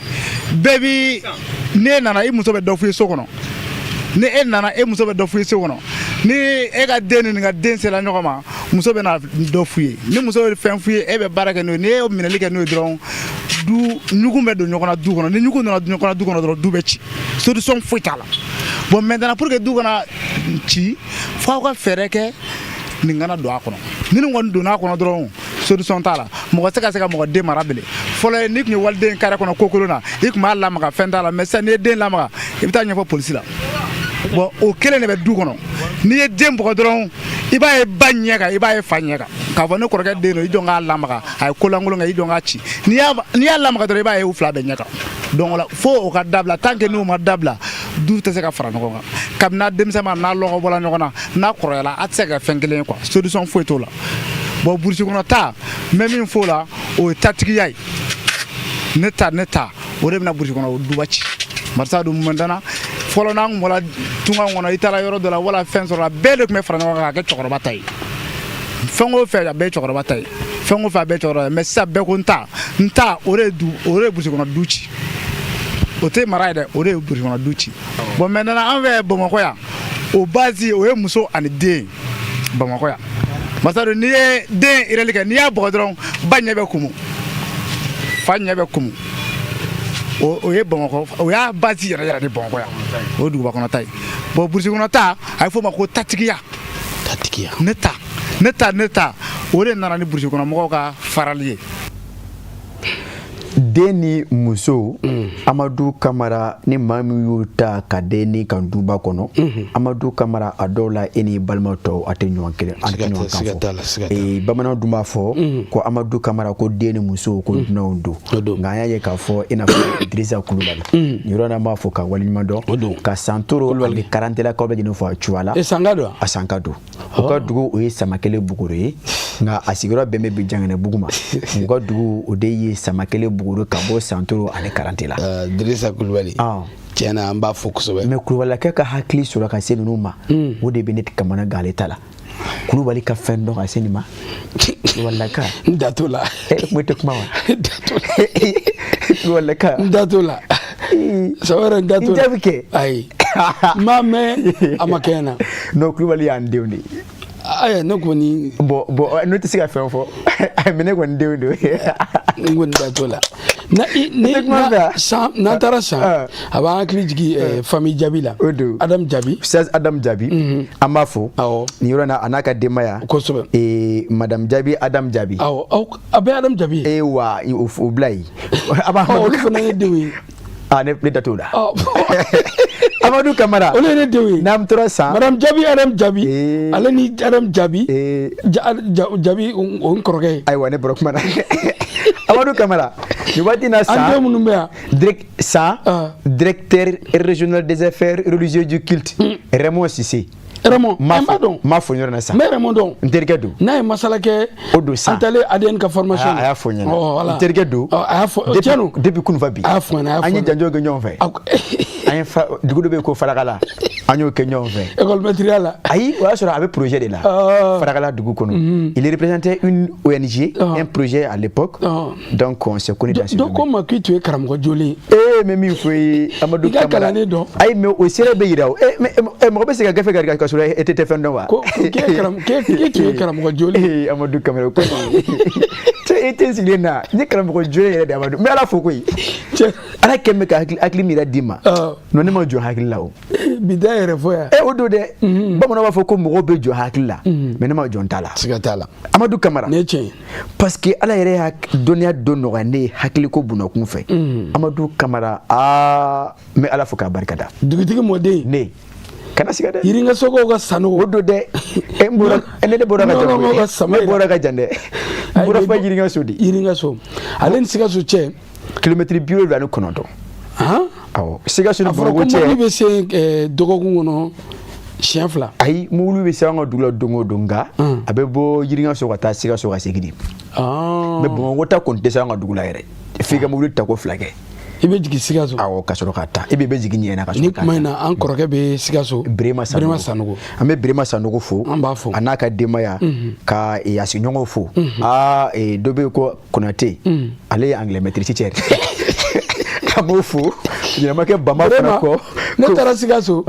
Bɛɛ bi N'e nana, i muso bɛ dɔ f'i ye so kɔnɔ. Ni e nana, e muso bɛ dɔ f'i ye so kɔnɔ. Ni e ka den ni nin ka den sera ɲɔgɔn ma, muso bɛ na dɔ f'u ye. Ni muso bɛ fɛn f'u ye, e bɛ baara kɛ n'o ye. Ni e ye minɛli kɛ n'o ye dɔrɔn, du ɲugun bɛ don ɲɔgɔn na du kɔnɔ. Ni ɲugun donna ɲɔgɔn na du kɔnɔ dɔrɔn, du bɛ ci, solution foyi t'a la. Bon, maintenant, pour que du kana ci, f'aw ka fɛɛrɛ kɛ nin kana don a kɔnɔ. Ni nin kɔni donna a kɔnɔ dɔrɔn, solution t'a la. Mɔgɔ tɛ se ka mɔgɔ den mara bilen. Fɔlɔ, n'i tun ye waliden carré kɔnɔ, ko kolon na, i tun b'a lamaga, fɛn t'a la. Mais sisan, n'i ye den lamaga, i bɛ taa ɲɛfɔ polisi la. Bon, o kelen de bɛ du kɔnɔ. N'i ye den bugɔ dɔrɔn, i b'a ye ba ɲɛ kan, i b'a ye fa ɲɛ kan, k'a fɔ ne kɔrɔkɛ den don, i jɔ k'a lamaga, a ye kolankolon kɛ, i jɔ k'a ci. N'i y'a lamaga dɔrɔn, i b'a ye u fila bɛɛ ɲɛ kan. Donc o la, fo o ka dabila. Tant que n'o ma dabila, du tɛ se ka fara ɲɔgɔn kan. Kabini n'a denmisɛn ma, n'a lɔgɔ bɔla ɲɔgɔn na, n'a kɔrɔyala, a tɛ se ka kɛ fɛn kelen ye quoi. Solution foyi t'o la. Bon, burusi kɔnɔ ta, n bɛ min fɔ o la, o ye tatigiya ye. Ne ta, ne ta, o de bɛna burusi kɔnɔ o duba ci. Barisa dun maintenant, fɔlɔ, n'an kun bɔra tunga kɔnɔ, i taara yɔrɔ dɔ la wala fɛn sɔrɔ la, bɛɛ de tun bɛ fara ɲɔgɔn kan k'a kɛ cɛkɔrɔba ta ye. Fɛn o fɛn, a bɛɛ ye cɛkɔrɔba ta ye. Fɛn o fɛn, a bɛɛ ye cɛkɔrɔba ye. Mais sisan, bɛɛ ko n ta, n ta. O de ye du, o de ye burusi kɔnɔ du ci. O tɛ mara ye dɛ, o de ye burusi kɔnɔ du ci. Bon, maintenant, an fɛ Bamakɔ yan, o base, o ye muso ani den Bamakɔ yan. Masadu, n'i ye den erreur kɛ, n'i y'a bugɔ dɔrɔn, ba ɲɛ bɛ kumu, fa ɲɛ bɛ kumu. O ye Bamakɔ, o y'a base yɛrɛ yɛrɛ de Bamakɔ yan. O ye duguba kɔnɔ ta ye. Bon, burusi kɔnɔ ta, a bɛ f'o ma ko tatigiya. Tatigiya. Ne ta, ne ta, ne ta, o de nana ni burusi kɔnɔ mɔgɔw ka farali ye. Den ni muso, Amadu Kamara, ni maa min y'o ta ka den ni kan duba kɔnɔ, Amadu Kamara, a dɔw la, e ni balima tɔw, a tɛ ɲɔgɔn kelen, a tɛ ɲɔgɔn kan fɔ. Bamananw dun b'a fɔ ko Amadu Kamara, ko den ni muso, ko dunanw don. Nka an y'a ye k'a fɔ, i n'a fɔ Dirisa Kulubali, nin yɔrɔ in na, an b'a fɔ ka waleɲuman dɔn, ka Santoro ani Karantelakaw bɛɛ lajɛlen fɔ a cogoya la. Sanka don. A Sanka don. U ka dugu, o ye Samakele Buguru ye, nka a sigiyɔrɔ bɛn bɛ bi Janginɛbugu ma. U ka dugu, o de ye Samakele Buguru, ka bɔ Santoro ani Karantela. Dirisa Kulubali, tiɲɛ na, an b'a fɔ kosɛbɛ. Mais Kulubalakɛ ka hakili sɔrɔ ka se ninnu ma, o de bɛ ne kamana gan ale ta la. Kulubali ka fɛn dɔn ka se nin ma, Kulubalilaka. N da t'o la. E kun tɛ kuma wa? N da t'o la. Kulubalilaka. N da t'o la. Sɔwɛrɛ, n da t'o la. I jaabi kɛ. Ayi, n m'a mɛn, a ma kɛ n na. Non, Kulubali y'an denw de ye. Ayi, ne kɔni. Bon, ne tɛ se ka fɛn fɔ, mais ne kɔni denw don. N kɔni da t'o la. Na ni na san n'an taara san, a b'an hakili jigin famille Jaabi la. O don. Adam Jaabi. Ustaz Adam Jaabi. An b'a fo. Awɔ. Nin yɔrɔ in na, a n'a ka denbaya. Kosɛbɛ. Madame Jaabi, Adam Jaabi. Awɔ, a bɛɛ Adam Jaabi. Ee wa, o bila yen. Olu fana ye denw ye. Ah, ne da t'o la. Amadu Kamara. Olu ye ne denw ye. N'an tora san. Madame Jaabi, Adam Jaabi. Ale ni Adam Jaabi. Jaabi, o n kɔrɔkɛ ye. Ayiwa, ne bɔra kuma na. Amadu Kamara, nin waati na san. An den minnu bɛ yan. Direct san. Directeur régional des affaires religieuses du culte. Raymond Cissé. Raymond, n b'a dɔn. N b'a fɔ yɔrɔ na sa. N bɛ Raymond dɔn. N terikɛ don. N'a ye masala kɛ. O don sa. An taalen ADN ka formation. A y'a fɔ n ɲɛna. N terikɛ don. A y'a fɔ, tiɲɛ don. Depuis kunun fo bi. A y'a fɔ n ɲɛna, a y'a fɔ. An ye janjo kɛ ɲɔgɔn fɛ. An ye fa dugu dɔ bɛ yen ko Farakala. An y'o kɛ ɲɔgɔn fɛ. École maîtrise la. Ayi, o y'a sɔrɔ a bɛ projet de la. Farakala dugu kɔnɔ. Il représentait une ONG, un projet à l'époque. Donc on s'est connu dans ce domaine. Dɔ ko n ma k'i tun ye karamɔgɔ jolen ye. Ee, mais min fɔ i ye, Amadu Kamara. I ka kalanden dɔn. Ayi, mais o seere bɛ yira o. Ee, mais mɔgɔ bɛ se ka gafe kɛ ka sɔrɔ e tɛ fɛn dɔn wa? Ko k'e tun ye karamɔgɔ jolen ye. Ee, Amadu Kamara, ko cɛ, e tɛ n sigilen na, n ye karamɔgɔ jolen yɛrɛ de, Amadu. N bɛ Ala fo koyi. Ala kɛn bɛ ka hakili min yɛrɛ d'i ma. Non, ne ma jɔ hakili la o. Bi da yɛrɛ fɔ yan. E, o don dɛ. Bamananw b'a fɔ ko mɔgɔw bɛ jɔ hakili la. Mais ne ma jɔ n ta la. Siga t'a la. Amadu Kamara. Ne tiɲɛ. Parce que Ala yɛrɛ y'a dɔnniya dɔ nɔgɔya ne ye hakiliko bundakun fɛ. Amadu Kamara, aa, n bɛ Ala fo k'a barika da. Dugutigi mɔden. Ne. Kana siga dɛ. Yirinkasokaw ka sanogo. O don dɛ. E, n bɔra, ne bɔra ka jan. Ne bɔra ka jan dɛ. N bɔra fo Yirinkaso de. Yirinkaso. Ale ni Sikaso cɛ. Kilomɛtiri 79. Awɔ, Sikaso ni Bamakɔ cɛ. A fɔra ko mobili bɛ se dɔgɔkun kɔnɔ siɲɛ 2. Ayi, mobili bɛ se an ka dugu la don o don, nka a bɛ bɔ Yirinkaso ka taa Sikaso ka segin de. Mais Bamakɔ ta kɔni tɛ se an ka dugu la yɛrɛ. F'i ka mobili ta ko 2 kɛ. I bɛ jigin Sikaso. Awɔ, ka sɔrɔ ka taa. I bɛ jigin Ɲɛna ka sɔrɔ Ni ka kuma in na, an kɔrɔkɛ bɛ Sikaso. Birema Sanogo. An bɛ Birema Sanogo fo. An b'a fo. A n'a ka denbaya. Ka a sigiɲɔgɔnw fo. Aa, dɔ bɛ yen ko Konate. Ale ye anglais maître cɛ. An b'o fo, ɲinɛ kɛ Bama fana kɔ. Ne taara Sikaso,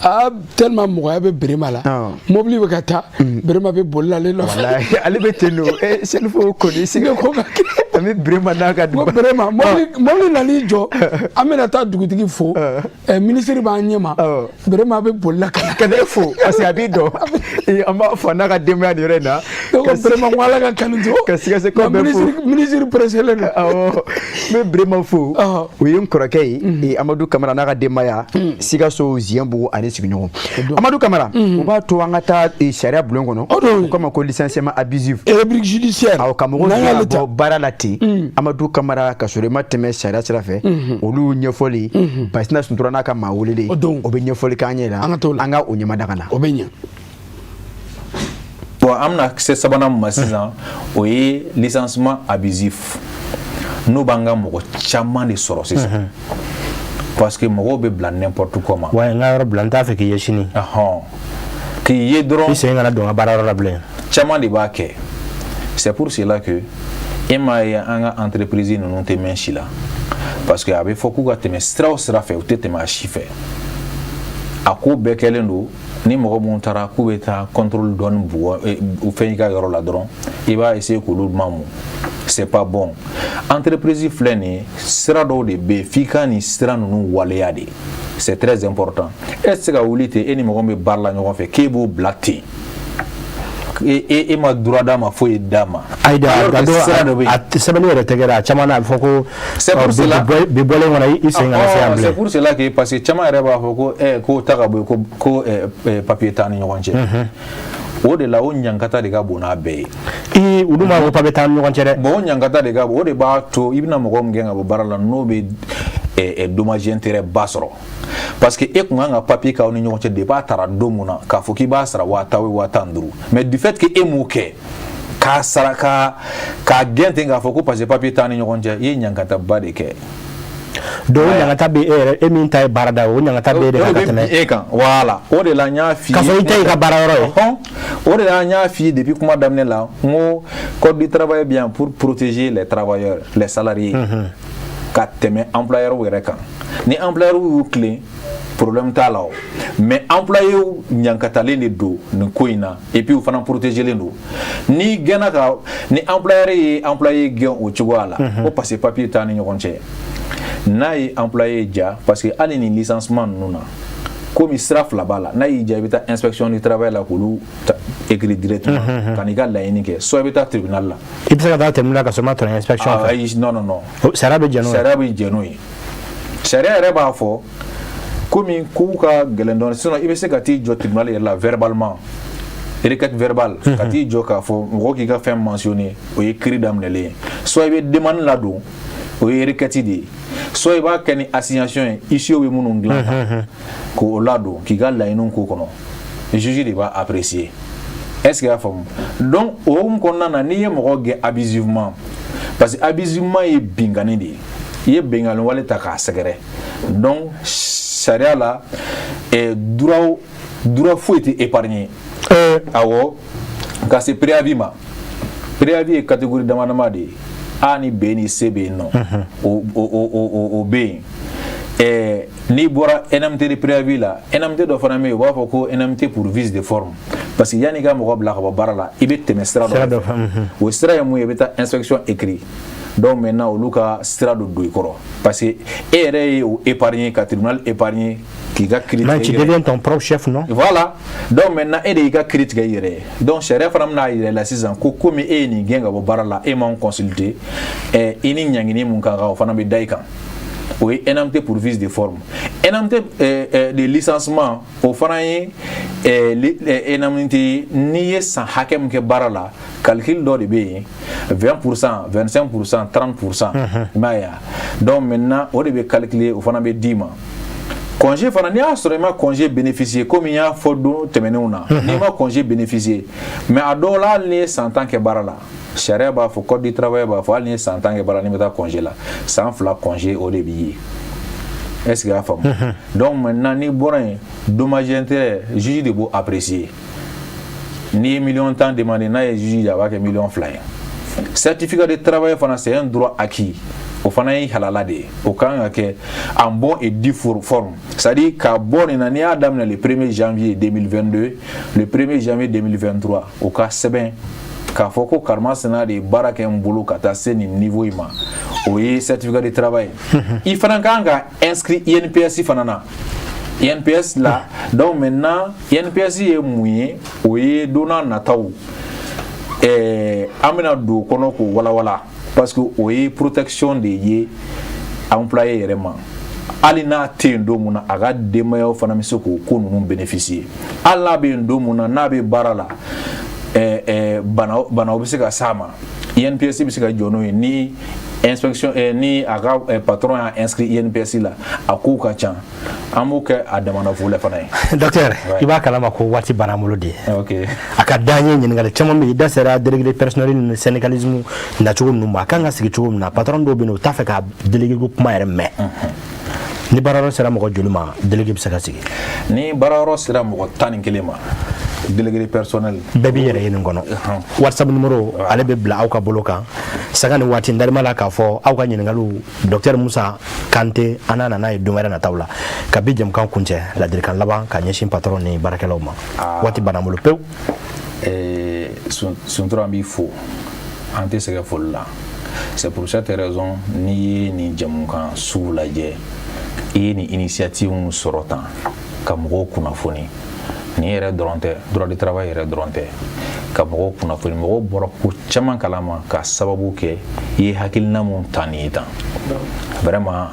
aa, tellement mɔgɔya bɛ Berema la, mobili bɛ ka taa, Berema bɛ boli la ale nɔfɛ. Walayi, ale bɛ ten don. Selifo kɔni sigi ko ka an bɛ Berema n'a ka. N ko Berema, mobili nan'i jɔ, an bɛna taa dugutigi fo, minisiri b'an ɲɛ ma, Berema bɛ boli la ka na. Ka ne fo parce que a b'i dɔn. An b'a fɔ a n'a ka denbaya nin yɔrɔ in na. Ne ko Berema, ko Ala ka kanu to. Ka Sikaso bɛɛ fo. Minisiri pressélen don. Awɔ, n bɛ Berema fo. O ye n kɔrɔkɛ ye, Amadu Kamara n'a ka denbaya, Sikaso, Ziyɛnbugu ani sigiɲɔgɔn. Amadu Kamara, o b'a to an ka taa sariya bulon kɔnɔ. O kama ko licenciement abusif. Rubrique judiciaire. Awɔ, ka mɔgɔw gɛn ka bɔ baara la ten. Amadu Kamara, ka sɔrɔ i ma tɛmɛ sariya sira fɛ. Olu ɲɛfɔli, Basina Suntura n'a ka maa welelen, o bɛ ɲɛfɔli k'an ɲɛ la. An ka t'o la. An ka o ɲɛmada ka na. O bɛ ɲɛ. Bon, an bɛna se sabanan min ma sisan, o ye licenciement abusif. N'o b'an ka mɔgɔ caman de sɔrɔ sisan, parce que mɔgɔw bɛ bila n'importe comment. Wa n ka yɔrɔ bila, n t'a fɛ k'i ye sini. K'i ye dɔrɔn. I sen kana don n ka baarayɔrɔ la bilen. Caman de b'a kɛ. C'est pour cela que e m'a ye, an ka entreprise ninnu tɛ mɛn si la, parce que a bɛ fɔ k'u ka tɛmɛ sira o sira fɛ, u tɛ tɛmɛ a si fɛ. A ko bɛɛ kɛlen don ni mɔgɔ minnu taara k'u bɛ taa contrôle dɔɔni bugɔ u fɛn i ka yɔrɔ la dɔrɔn, i b'a essayer k'olu mamu. C'est pas bon. Entreprise filɛ nin ye, sira dɔw de bɛ yen f'i ka nin sira ninnu waleya de. C'est très important. E tɛ se ka wuli ten, e ni mɔgɔ min bɛ baara la ɲɔgɔn fɛ, k'e b'o bila ten, e ma droit d'a ma, foyi d'a ma. Ayi, a dɔ a sɛbɛnni yɛrɛ tɛ kɛ dɛ, a caman na a bɛ fɔ ko. C'est pour cela. Bi bɔlen kɔnɔ, i sen kana se yan bilen. C'est pour cela que, parce que caman yɛrɛ b'a fɔ ko k'o ta ka bɔ yen, ko papier t'an ni ɲɔgɔn cɛ. O de la, o ɲankata de ka bon n'a bɛɛ ye. Ee, olu m'a fɔ papier t'an ni ɲɔgɔn cɛ dɛ. Bon, o ɲankata de ka bon, o de b'a to i bɛna mɔgɔ min gɛn ka bɔ baara la, n'o bɛ dommage intérêt ba sɔrɔ, parce que e kun kan ka papier k'aw ni ɲɔgɔn cɛ depuis a taara don mun na, k'a fɔ k'i b'a sara 10 000 o 15 000. Mais du fait que e m'o kɛ k'a sara, ka k'a gɛn ten, k'a fɔ ko parce que papier t'an ni ɲɔgɔn cɛ, i ye ɲankataba de kɛ. Donc o ɲangata bɛ e yɛrɛ, e min ta ye baarada ye, o ɲangata bɛ e de kan ka tɛmɛ. E kan, voilà. O de la n y'a f'i ye. K'a sɔrɔ i ta y'i ka baara yɔrɔ ye. O de la n y'a f'i ye depuis kuma daminɛ la, n ko code du travail bien pour protéger les travailleurs, les salariés, ka tɛmɛ employeur yɛrɛ kan. Ni employeur y'u tilen, problème t'a la o, mais employé ɲankatalen de don nin ko in na, et puis u fana protégelen don. N'i gɛnna ka ni employeur ye employé gɛn o cogoya la, ko parce que papier t'an ni ɲɔgɔn cɛ, n'a ye employé ja, parce que hali ni licenciement ninnu na, komi sira fila b'a la, n'a y'i ja, i bɛ taa inspection du travail la k'olu écrit directement ka n'i ka laɲini kɛ, soit i bɛ taa tribunal la. I bɛ se ka taa tribunal ka sɔrɔ i ma tɛmɛ inspection fɛ. Ayi, non, non, non. Sariya bɛ jɛn n'o ye. Sariya bɛ jɛn n'o ye. Sariya yɛrɛ b'a fɔ komi kow ka gɛlɛn dɔɔnin, sinon i bɛ se ka t'i jɔ tribunal yɛrɛ la verbalement, requête verbale, ka t'i jɔ k'a fɔ mɔgɔ k'i ka fɛn mentionné, o ye kiiri daminɛlen ye. Soit i bɛ demande ladon, o ye requête de ye, soit i b'a kɛ ni assignation ye, huissier bɛ minnu dilan k'o ladon k'i ka laɲiniw k'o kɔnɔ, juge de b'a apprécier. Est ce que i y'a faamu? Donc o hukumu kɔnɔna na, n'i ye mɔgɔ gɛn abusivement, parce que abusivement ye binkanni de ye, i ye binkanni wale ta k'a sɛgɛrɛ. Donc sariya la, droit foyi tɛ épargné. Awɔ, ka se préavis ma. Préavis ye catégorie dama dama de ye: A ni B ni C bɛ yen nɔ, o bɛ yen. N'i bɔra indemnité de préavis la, indemnité dɔ fana bɛ yen, u b'a fɔ ko indemnité pour vice de forme, parce que yanni i ka mɔgɔ bila ka bɔ baara la, i bɛ tɛmɛ sira dɔ fɛ. O sira ye mun ye? I bɛ taa inspection écrit. Donc maintenant olu ka sira dɔ don i kɔrɔ, parce que e yɛrɛ ye o épargner, ka tribunal épargner, k'i ka kiiri tigɛ. Tu deviens ton propre chef, non? Voilà. Donc maintenant e de y'i ka kiiri tigɛ i yɛrɛ ye. Donc sariya fana bɛna yɛrɛ la sisan ko komi e ye nin gɛn ka bɔ baara la, e m'anw consulter, i ni ɲangini mun ka kan, o fana bɛ da i kan. O ye indemnité pour vice de forme. Indemnité de licenciement, o fana ye indemnité, n'i ye san hakɛ min kɛ baara la, calcul dɔ de bɛ yen: 20%, 25%, 30%. I m'a ye wa? Donc maintenant o de bɛ calculer, o fana bɛ d'i ma. Congé fana, n'i y'a sɔrɔ i ma congé bénéficier, komi n y'a fɔ don tɛmɛnenw na, n'i ma congé bénéficier, mais a dɔw la, hali n'i ye san 10 kɛ baara la, sariya b'a fɔ, code du travail b'a fɔ, hali n'i ye san 10 kɛ baara la, n'i bɛ taa congé la, san 2 congé o de b'i ye. Est ce que i y'a faamu? Donc maintenant n'i bɔra yen, dommage intérêt, juge de b'o apprécier. N'i ye miliyɔn 10 demandé, n'a ye juge a b'a kɛ miliyɔn 2 ye. Certificat de travail fana, c'est un droit acquis. O fana ye halala de ye. O kan ka kɛ en bon et due forme, c'est à dire ka bɔ nin na, n'i y'a daminɛ le 1er janvier 2022, le 1er janvier 2023, o ka sɛbɛn k'a fɔ ko karimasina de ye baara kɛ n bolo ka taa se nin niveau in ma, o ye certificat de travail. I fana kan ka inscrit INPS fana na, INPS la. Donc maintenant, INPS ye mun ye? O ye don n'a nataw an bɛna don o kɔnɔ k'o walawala, parce que o ye protection de ye employé yɛrɛ ma. Hali n'a tɛ yen don mun na, a ka denbayaw fana bɛ se k'o ko ninnu bénéficier. Hali n'a bɛ yen don mun na, n'a bɛ baara la, banaw bɛ se ka s'a ma, INPS bɛ se ka jɔ n'o ye ni inspection ni a ka patron y'a inscrit INPS la. A kow ka ca, an b'o kɛ a damana volet fana ye. Docteur, i b'a kalama ko waati banna an bolo de. Ok. A ka d'an ye, ɲininkali caman bɛ yen. I da sera délégué personnel ni syndicalisme nacogo ninnu ma, a kan ka sigi cogo min na. Patron dɔw bɛ yen, u t'a fɛ ka délégué ko kuma yɛrɛ mɛn. Ni baarayɔrɔ sera mɔgɔ joli ma, délégué bɛ se ka sigi? Ni baarayɔrɔ sera mɔgɔ 11 ma, délégué personnel. Bɛɛ b'i yɛrɛ ye nin kɔnɔ. WhatsApp numéro, ale bɛ bila aw ka bolo kan sanga ni waati. N darima la k'a fɔ aw ka ɲininkaliw, docteur Musa Kante, an n'a nana ye don wɛrɛ nataw la. Ka bi jɛmukan kuncɛ, ladilikan laban ka ɲɛsin patron ni baarakɛlaw ma. Waati banna an bolo pewu. Suntura, an b'i fo, an tɛ sɛgɛn foli la. C'est pour cette raison, n'i ye nin jɛmukan sugu lajɛ, i ye nin initiative min sɔrɔ tan ka mɔgɔw kunnafoni, nin yɛrɛ dɔrɔn tɛ, droit du travail yɛrɛ dɔrɔn tɛ, ka mɔgɔw kunnafoni, mɔgɔw bɔra ko caman kalama ka sababu kɛ i ye hakilina mun ta nin ye tan. Vraiment,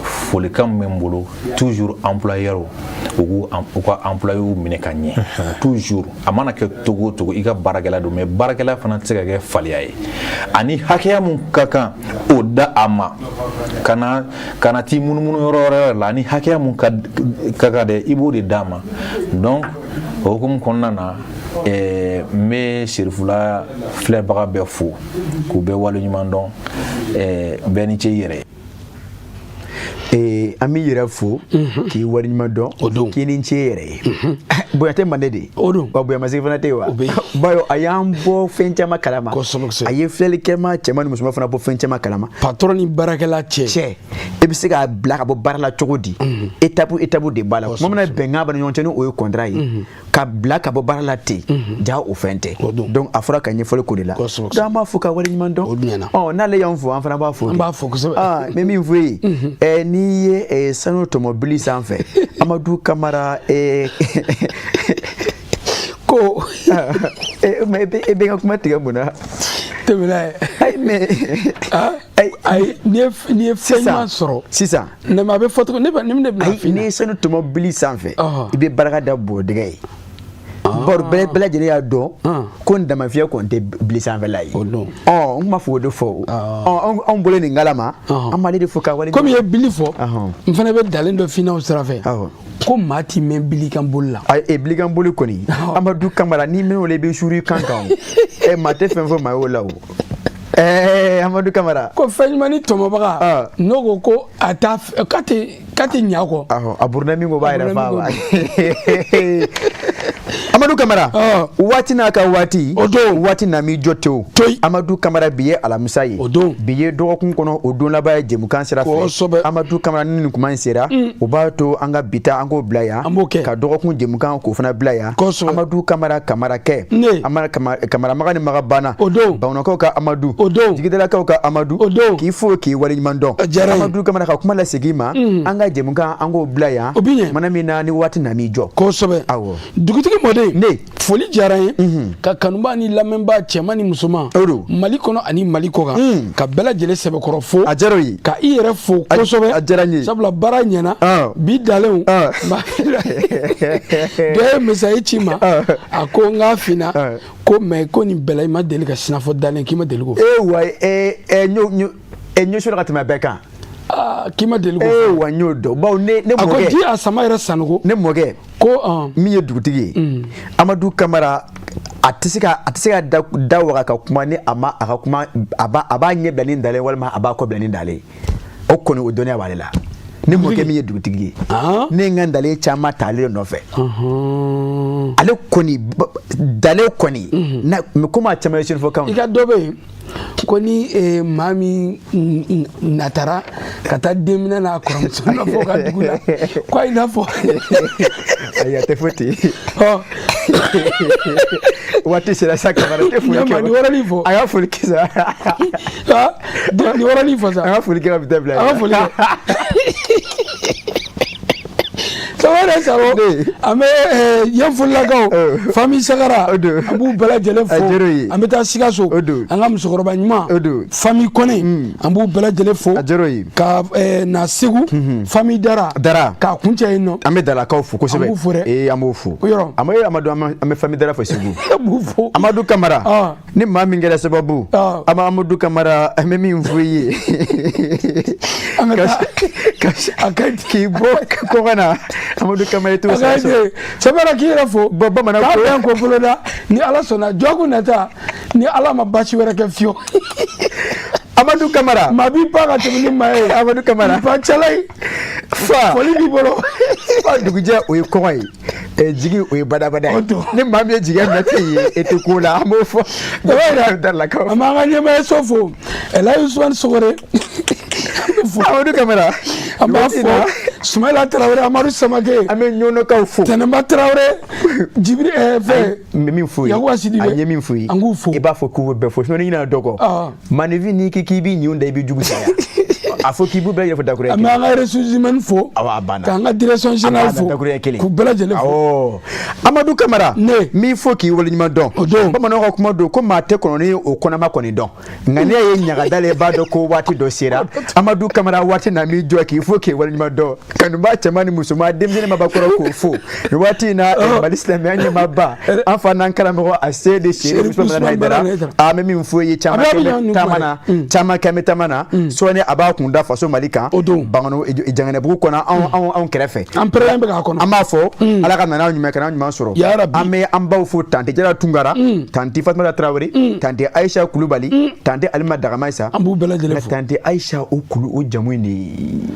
folikan min bɛ n bolo toujours, employeur, u ka employé minɛ ka ɲɛ toujours. A mana kɛ togo o togo, i ka baarakɛla don, mais baarakɛla fana tɛ se ka kɛ faliya ye. Ani hakɛya mun ka kan, o da a ma, kana t'i munumunu yɔrɔ wɛrɛ la. Ani hakɛya mun ka kan dɛ, i b'o de d'a ma. Donc o hukumu kɔnɔna na, n bɛ Serifula filɛbaga bɛɛ fo k'u bɛɛ waleɲuman dɔn. Bɛɛ ni ce i yɛrɛ ye. An b'i yɛrɛ fo k'i waleɲuman dɔn, k'i ni ce yɛrɛ ye. Bonya tɛ mande de, wa bonyamasegin fana tɛ yen wa. Bayo, a y'an bɔ fɛn caman kalama, a ye filɛlikɛma cɛman ni musoman fana bɔ fɛn caman kalama. Patron ni baarakɛla cɛ, e bɛ se k'a bila ka bɔ baara la cogo di? Étape étape de b'a la. Tuma min na bɛnkan b'a ni ɲɔgɔn cɛ, ni o ye contrat ye, ka bila ka bɔ baara la ten, ja o fɛn tɛ. Donc a fɔra ka ɲɛfɔli k'o de la. Donc an b'a fo ka waleɲuman dɔn. Ɔ, n'ale y'an fo, an fana b'a fo. An b'a fo kosɛbɛ. N bɛ min fɔ ye, n'i ye sanu tɔmɔbili sanfɛ, Amadu Kamara ko e bɛ ka kuma tigɛ mun na? Tɛmɛ n'a ye. Ayi, mais ayi, n'i ye fɛn ɲuman sɔrɔ sisan, ne ma, a bɛ fɔ cogo ne ne bɛna f'i n'i ye sanu tɔmɔbili sanfɛ, i bɛ barika da bɔgɔdɛgɛ ye. Baro bɛɛ lajɛlen y'a dɔn ko n damafiyɛ kɔni tɛ bili sanfɛla ye. Ɔ, n ma fɔ o de fɔ. Ɔ, anw bolo nin kalama, an b'ale de fo ka wale. Komi i ye bili fɔ, n fana bɛ dalen dɔ finaw sira fɛ ko maa t'i mɛn bilikan boli la. Ayi, bilikan boli kɔni, Amadu Kamara, n'i mɛn o la, i bɛ suri kan kan o. Ɛ, maa tɛ fɛn fɔ maa y'o la o. Amadu Kamara. Ko fɛn ɲuman ni tɔmɔbaga, n'o ko a t'a k'a tɛ ɲa kɔ. A buruna min ko b'a yɛrɛ fa wa. Amadu Kamara, waati n'a ka waati, o don waati na m'i jɔ tewu. Amadu Kamara, bi ye alamisa ye, o don bi ye dɔgɔkun kɔnɔ o don laban ye jɛmukan sira fɛ. Amadu Kamara, ni nin kuma in sera, o b'a to an ka bi ta, an k'o bila yan, an b'o kɛ ka dɔgɔkun jɛmukan k'o fana bila yan. Amadu Kamara, Kamarakɛ, Kamara Maga ni Maga banna, o don Bamanankaw ka Amadu, o don Jigidalakaw ka Amadu, o don k'i fo k'i waleɲuman dɔn. Amadu Kamara, ka kuma lasegin ma, an ka jɛmukan, an k'o bila yan. O bɛ ɲɛ. Mana min na ni waati na m'i jɔ. Kosɛbɛ. Awɔ. Dugutigi mɔden, ne foli diyara n ye ka kanubaa ni lamɛnbaa cɛman ni musoman, Mali kɔnɔ ani Mali kɔ kan, ka bɛɛ lajɛlen sɛbɛkɔrɔ fo. A diyara o ye. Ka i yɛrɛ fo kosɛbɛ. A diyara n ye. Sabula baara ɲɛna. Bi dalenw dɔ ye mesaye ci ma, a ko n k'a finna ko mais ko nin bɛɛ la i ma deli ka sinafɔ dalen, k'i ma deli k'o fɔ. Ee wa, n y'o sɔrɔ ka tɛmɛ bɛɛ kan. K'i ma deli k'o fɔ. Ee wa, n y'o dɔn bawo ne mɔkɛ. A ko di a sama yɛrɛ Sanogo. Ne mɔkɛ. Ko min ye dugutigi ye, Amadu Kamara, a tɛ se ka da waga ka kuma ni a ma a ka kuma, a b'a ɲɛ bila ni dalen walima a b'a kɔ bila ni dalen. O kɔni, o dɔnniya b'ale la. Ne mɔkɛ min ye dugutigi ye, ne ye n ka dalen caman ta ale de nɔfɛ. Ale kɔni, dalen kɔni, mais komi a caman ye sinafɔkanw. I ka dɔ bɛ yen. Ko ni maa min natara ka taa denminɛ n'a kɔrɔmuso nɔfɛ ka dugu la, ko a i n'a fɔ. Ayi, a tɛ fɔ ten. Waati sera sa, Kamara tɛ foli kɛ. Nin yɔrɔnin fɔ. A y'a foli kɛ sa. Nin yɔrɔnin fɔ sa. An ka foli kɛ ka bi ta bila. An ka foli kɛ. Saware Saro, an bɛ yan folilakaw, famille Sagara, an b'u bɛɛ lajɛlen fo. An bɛ taa Sikaso, an ka musokɔrɔba ɲuman famille Kɔnɛ, an b'u bɛɛ lajɛlen fo. Ka na Segu, famille Dara, k'a kuncɛ yen nɔ. An bɛ Darakaw fo kosɛbɛ. An b'u fo dɛ. Ee, an b'u fo. Yɔrɔ. An bɛ Amadu, an bɛ famille Dara fo Segu. An b'u fo. Amadu Kamara. Ni maa min kɛra sababu, an bɛ Amadu Kamara, an bɛ min fɔ i ye. An ka taa. K'i bɔ kɔkan na, Amadu Kamara, i t'o sara sɔrɔ. Sabara k'i yɛrɛ fo. Bɔn, bamanan ko. K'a bɛn ko boloda ni Ala sɔnna jɔkun nata, ni Ala ma baasi wɛrɛ kɛ fiyewu. Amadu Kamara. Maa b'i pan ka tɛmɛ ni maa ye. Amadu Kamara. Ba cɛla ye. Fa. Foli b'i bolo. Fa dugujɛ, o ye kɔngɔ ye. Jigi, o ye badabada ye. Ni maa min ye jigiya minɛ tɛ ye, e tɛ ko la, an b'o fɔ. An b'an ka ɲɛmaayaso fo. Elayi Usumani Sogore. Amadu Kamara. An b'a fɔ Sumayila Tarawele, Amadu Samake. An bɛ Ɲɔnɔkaw fo. Tɛnɛnba Tarawele. Jibiri fɛn. N bɛ min f'u ye. Yakuba Sidibe. A ye min f'u ye. An k'u fo. I b'a fɔ k'u bɛ bɛɛ fo, sinon ni ɲinɛna dɔ kɔ. Maninfin, n'i k'i b'i ɲin da, i b'i jugu saya. A fɔ k'i b'u bɛɛ yɛrɛ fɔ dakuruɲɛ kelen. An bɛ an ka ressources humaines fo. Awɔ, a banna. K'an ka direction générale fo. Dakuruɲɛ kelen. K'u bɛɛ lajɛlen fo. Awɔ. Amadu Kamara. Ne. N b'i fo k'i waleɲuman dɔn. O don. Bamananw ka kuma don ko maa tɛ kɔnɔ ni o kɔnɔma kɔni dɔn. Nka n'i y'a ye ɲaga la, i b'a dɔn ko waati dɔ sera. Amadu Kamara, waati na, n b'i jɔ k'i fo k'i waleɲuman dɔn. Kanubaa cɛman ni musoman, denmisɛnnin, mabakɔrɔ, k'o fo. Nin waati in na, Mali silamɛya ɲɛmaaba, an fa n'an karamɔgɔ a se de Serifu Usumani Hayidara, an bɛ min fɔ i ye, caman kɛ bɛ taama na, caman kɛ bɛ taama na. Sɔɔni a b'a kun da faso Mali kan. O don. Bangano Janginɛbugu kɔnɔ, anw kɛrɛfɛ. An pɛrɛn bɛ k'a kɔnɔ. An b'a fɔ Ala ka nana ɲuman ka ɲuman sɔrɔ. Yarabi. An bɛ an baw fo, tante Jara Tunkara, tante Fatumata Tarawele, tante Ayisa Kulubali, tante Alima Dagamayisa. An b'u bɛɛ lajɛlen fo. Tante Ayisa, o kulu o jamu in de.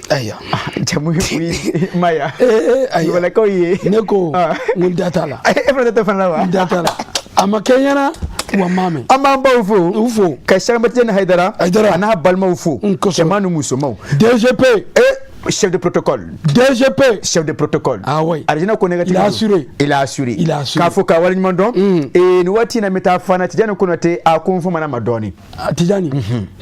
Ayiwa. Jamu ye maya. Ayiwa. Kulubali ye. Ne ko n ko da t'a la. E fana tɛ fana la wa? N da t'a la. A ma kɛ n ɲɛna wa n m'a mɛn. An b'an baw fo. U fo. Ka Sɛkɛmɛtiyɛni Hayidara. Hayidara. A n'a balimaw fo. Cɛman ni musomanw. DGP. Chef de protocole. DGP. Chef de protocole. Ah oui. Arijina ko négatif. Il a assuré. Il a assuré. Il a assuré. K'a fɔ k'a waleɲuman dɔn. Nin waati in na, n bɛ taa Fana, Tijani Konate, a ko n famana ma dɔɔni. Tijani.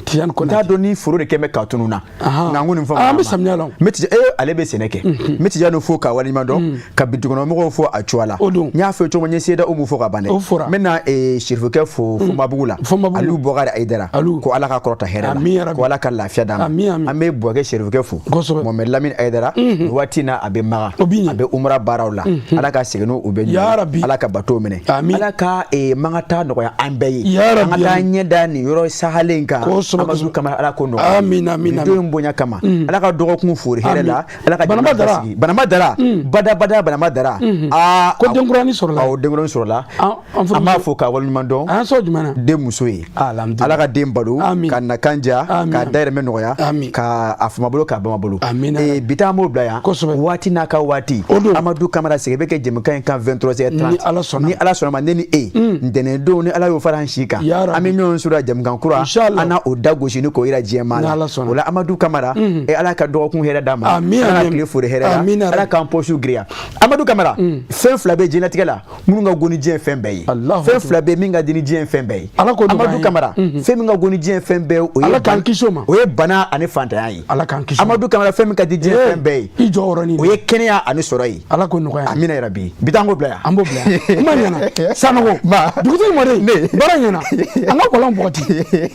Tijani Konate. N t'a dɔn ni foro de kɛ bɛ k'a tunun na. Nka n ko nin famana. An bɛ samiya la. N bɛ Tija ale bɛ sɛnɛ kɛ. N bɛ Tijani fo k'a waleɲuman dɔn. Ka bitikɔnɔmɔgɔw fo a cogoya la. O don. N y'a fɔ cogo min, n ye Seyida Umu fo ka ban dɛ. O fɔra. N bɛ na Serifukɛ fo Fɔnbabugu la. Fɔnbabugu. Aliyu Bɔkari Ayidara. Aliyu. Ko Ala ka kɔrɔta hɛrɛ la. Ami yarabi. Ko Ala ka lafiya d'a ma. Ami ami. An bɛ Buwakɛ Serifukɛ fo. Kosɛbɛ. Mohamed Lamine Ayidara. Nin waati in na, a bɛ Maga. O b'i ɲɛ. A bɛ umra baaraw la. Ala ka segin n'u bɛɛ ɲuman ye. Yarabi. Ala ka bato minɛ. Ami. Ala ka Maga ta nɔgɔya an bɛɛ ye. Yarabi. An ka taa ɲɛ da nin yɔrɔ sahalen kan. Kosɛbɛ. Amadu Kamara, Ala k'o nɔgɔya. Amina amina. Nin don in bonya kama. Ala ka dɔgɔkun fori hɛrɛ la. Ala ka Banamba Dara. Banamba Dara. Bada bada Banamba Dara. Aa. Ko denkuranin sɔrɔla. Awɔ, denkuranin sɔrɔla. An b'a fɔ k'a waleɲuman dɔn. An sɔn jumɛn na? Den muso ye. Alhamdulilayi. Ala ka den balo. Amin. Ka nakan diya. Amin. Ka dayɛlɛmɛ nɔgɔya. Amin. Ka a fama bolo, k'a bama bolo. Amina. Bi ta an b'o bila yan. Kosɛbɛ. Waati n'a ka waati. O don. Amadu Kamara sigi bɛ kɛ jɛmukan in kan 23h30. Ni Ala sɔnna. Ni Ala sɔnna ma, ne ni e. Ntɛnɛn don, ni Ala y'o fara an si kan. Yarabi. An bɛ ɲɔgɔn sɔrɔ jɛmukan kura. Inchallah. An na o da gosi ni k'o yira diɲɛ maa Ni la. Ala sɔnna. O la, Amadu Kamara. Ala ka dɔgɔkun hɛrɛ d'a ma. Amin, Ala ka amin. tile fori hɛrɛ la. Amin, Ala k'an pɔsiw girinya. Amadu Kamara. Fɛn fila bɛ diɲɛlatigɛ la minnu ka go ni diɲɛ fɛn bɛɛ ye. Alahu Fɛn fila bɛ min ka di ni diɲɛ fɛn bɛɛ ye. Ala k'o nɔgɔya an Amadu ye. Kamara. Fɛn min ka go ni diɲɛ fɛn bɛɛ ye, o ye Ala k'an kisi o ma. O ye bana ani fantanya ye. Ala k'an kisi o ma. Amadu Kamara, fɛn min ka di diɲɛ fɛn bɛɛ ye. I jɔ yɔrɔnin. O ye kɛnɛya ani sɔrɔ ye. Ala k'o nɔgɔya an ye. Amina yarabi. Bi taa an k'o bila yan. An b'o bila yan. Kuma ɲɛna. Sanogo. Ma. Dugutigi mɔden. Ne. Baara ɲɛna. An ka kɔlɔn bɔgɔti.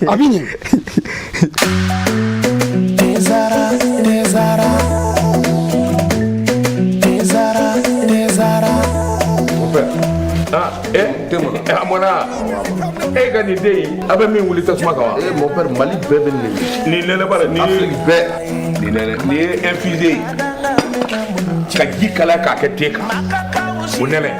A b'i ɲɛ. Tezara, Tezara, Tezara, Tezara. Mon père. Ah, a mɔna e ka nin den in, a bɛ min wuli tasuma kan wa? Eh, mon père, Mali bɛɛ bɛ nin de. Nin nɛnɛ ba la nin ye Afrique bɛɛ. Nin nɛnɛ, nin ye infusé ye ka ji kalaya k'a kɛ te kan, o nɛnɛ.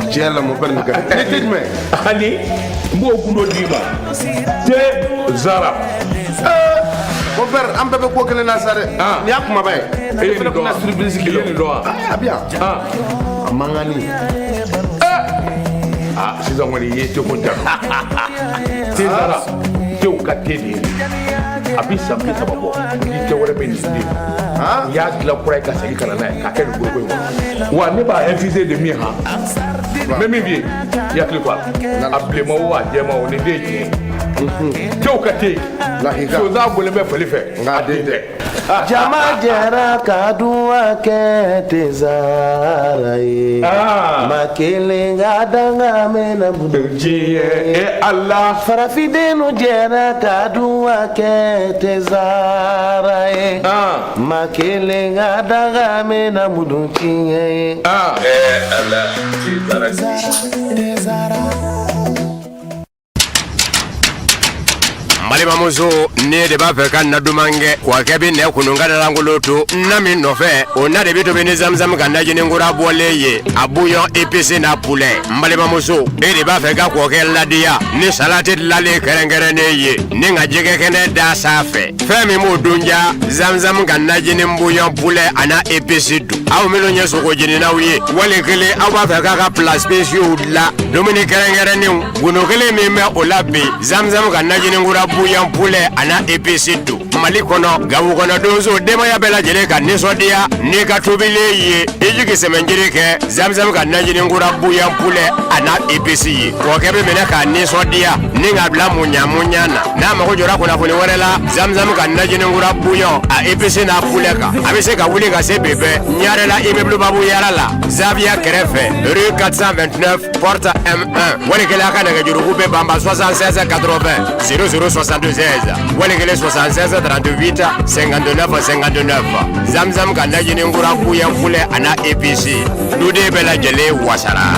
Tiɲɛ la, mon père, nin ka di. Ni te jumɛn? Ani n b'o gundo d'i ma, te Zara. Mon père, an bɛɛ bɛ ko kelen na sa dɛ. Ah. Nin y'a kumaba ye. E ye nin fana dɔn wa? tɛna surprise I k'i ye nin dɔn wa? A bɛ yan. Ah. A man kan ni. Aa, sisan kɔni i ye teko jaabi. Tezara, tew ka te de ye. A bɛ san 30 bɔ, ni te wɛrɛ bɛ nin den. U y'a dilan kura ye ka segin ka na n'a ye k'a kɛ nin foroko in kɔnɔ. Wa ne b'a infuser de min han. N bɛ min f'i ye, i hakili to a la. A bilenman o, a jɛman o, nin den ye tiɲɛ ye. Tew ka te. Sonsan bɔlen bɛ fali fɛ, a den tɛ. Jama jɛra ka duwa kɛ Tezara ye. Maa kelen ka danga mɛnna diɲɛ e Ala. Farafindenw jɛra ka duwa kɛ Tezara ye. Maa kelen ka danga mɛnna minnu tiɲɛ ye. Ala, Tezara. Balimamuso, ne de b'a fɛ ka na duman kɛ kɔkɛ bɛ nɛ kunun ka dalankolon to na min nɔfɛ, o na de bɛ tobi ni zamzam ka najini kura bɔlen ye, a bouillon épice n'a poulet. N balimamuso, e de b'a fɛ ka kɔkɛ ladiya ni salati dilanlen kɛrɛnkɛrɛnnen ye ni ka jɛgɛ kɛnɛ da sanfɛ, fɛn min b'o dun ja, zamzam ka najini bouillon poulet a n'a épice dun. Aw minnu ye sogo jeninaw ye, wali kelen aw b'a fɛ k'a ka plats spéciaux dilan, dumuni kɛrɛnkɛrɛnnenw, gundo kelen min bɛ o la bi, zamzam ka najini kura bouillon poulet a n'a épice dun. Mali kɔnɔ, Gawo kɔnɔ, donso denbaya bɛɛ lajɛlen ka nisɔndiya n'i ka tobilen ye, i jigi sɛmɛnjiri kɛ zamzam ka najini kura bouillon poulet a n'a épice ye. Kɔkɛ bɛ minɛ k'a nisɔndiya ni k'a bila muɲa muɲa na. N'a mago jɔra kunnafoni wɛrɛ la zamzam ka najini kura bouillon a épice n'a poulet kan, a bɛ se ka wuli ka se bɛɛ Ɲarela, immeuble Babu Yara la, Zaviya kɛrɛfɛ, rue 429, porte M1. Wali kelen a ka nɛgɛjuruku bɛ banba 76 80 00 76, wali kelen 76 38 59 59. Zamzam ka najini kura bouillon poulet a n'a épice, duden bɛɛ lajɛlen wasara.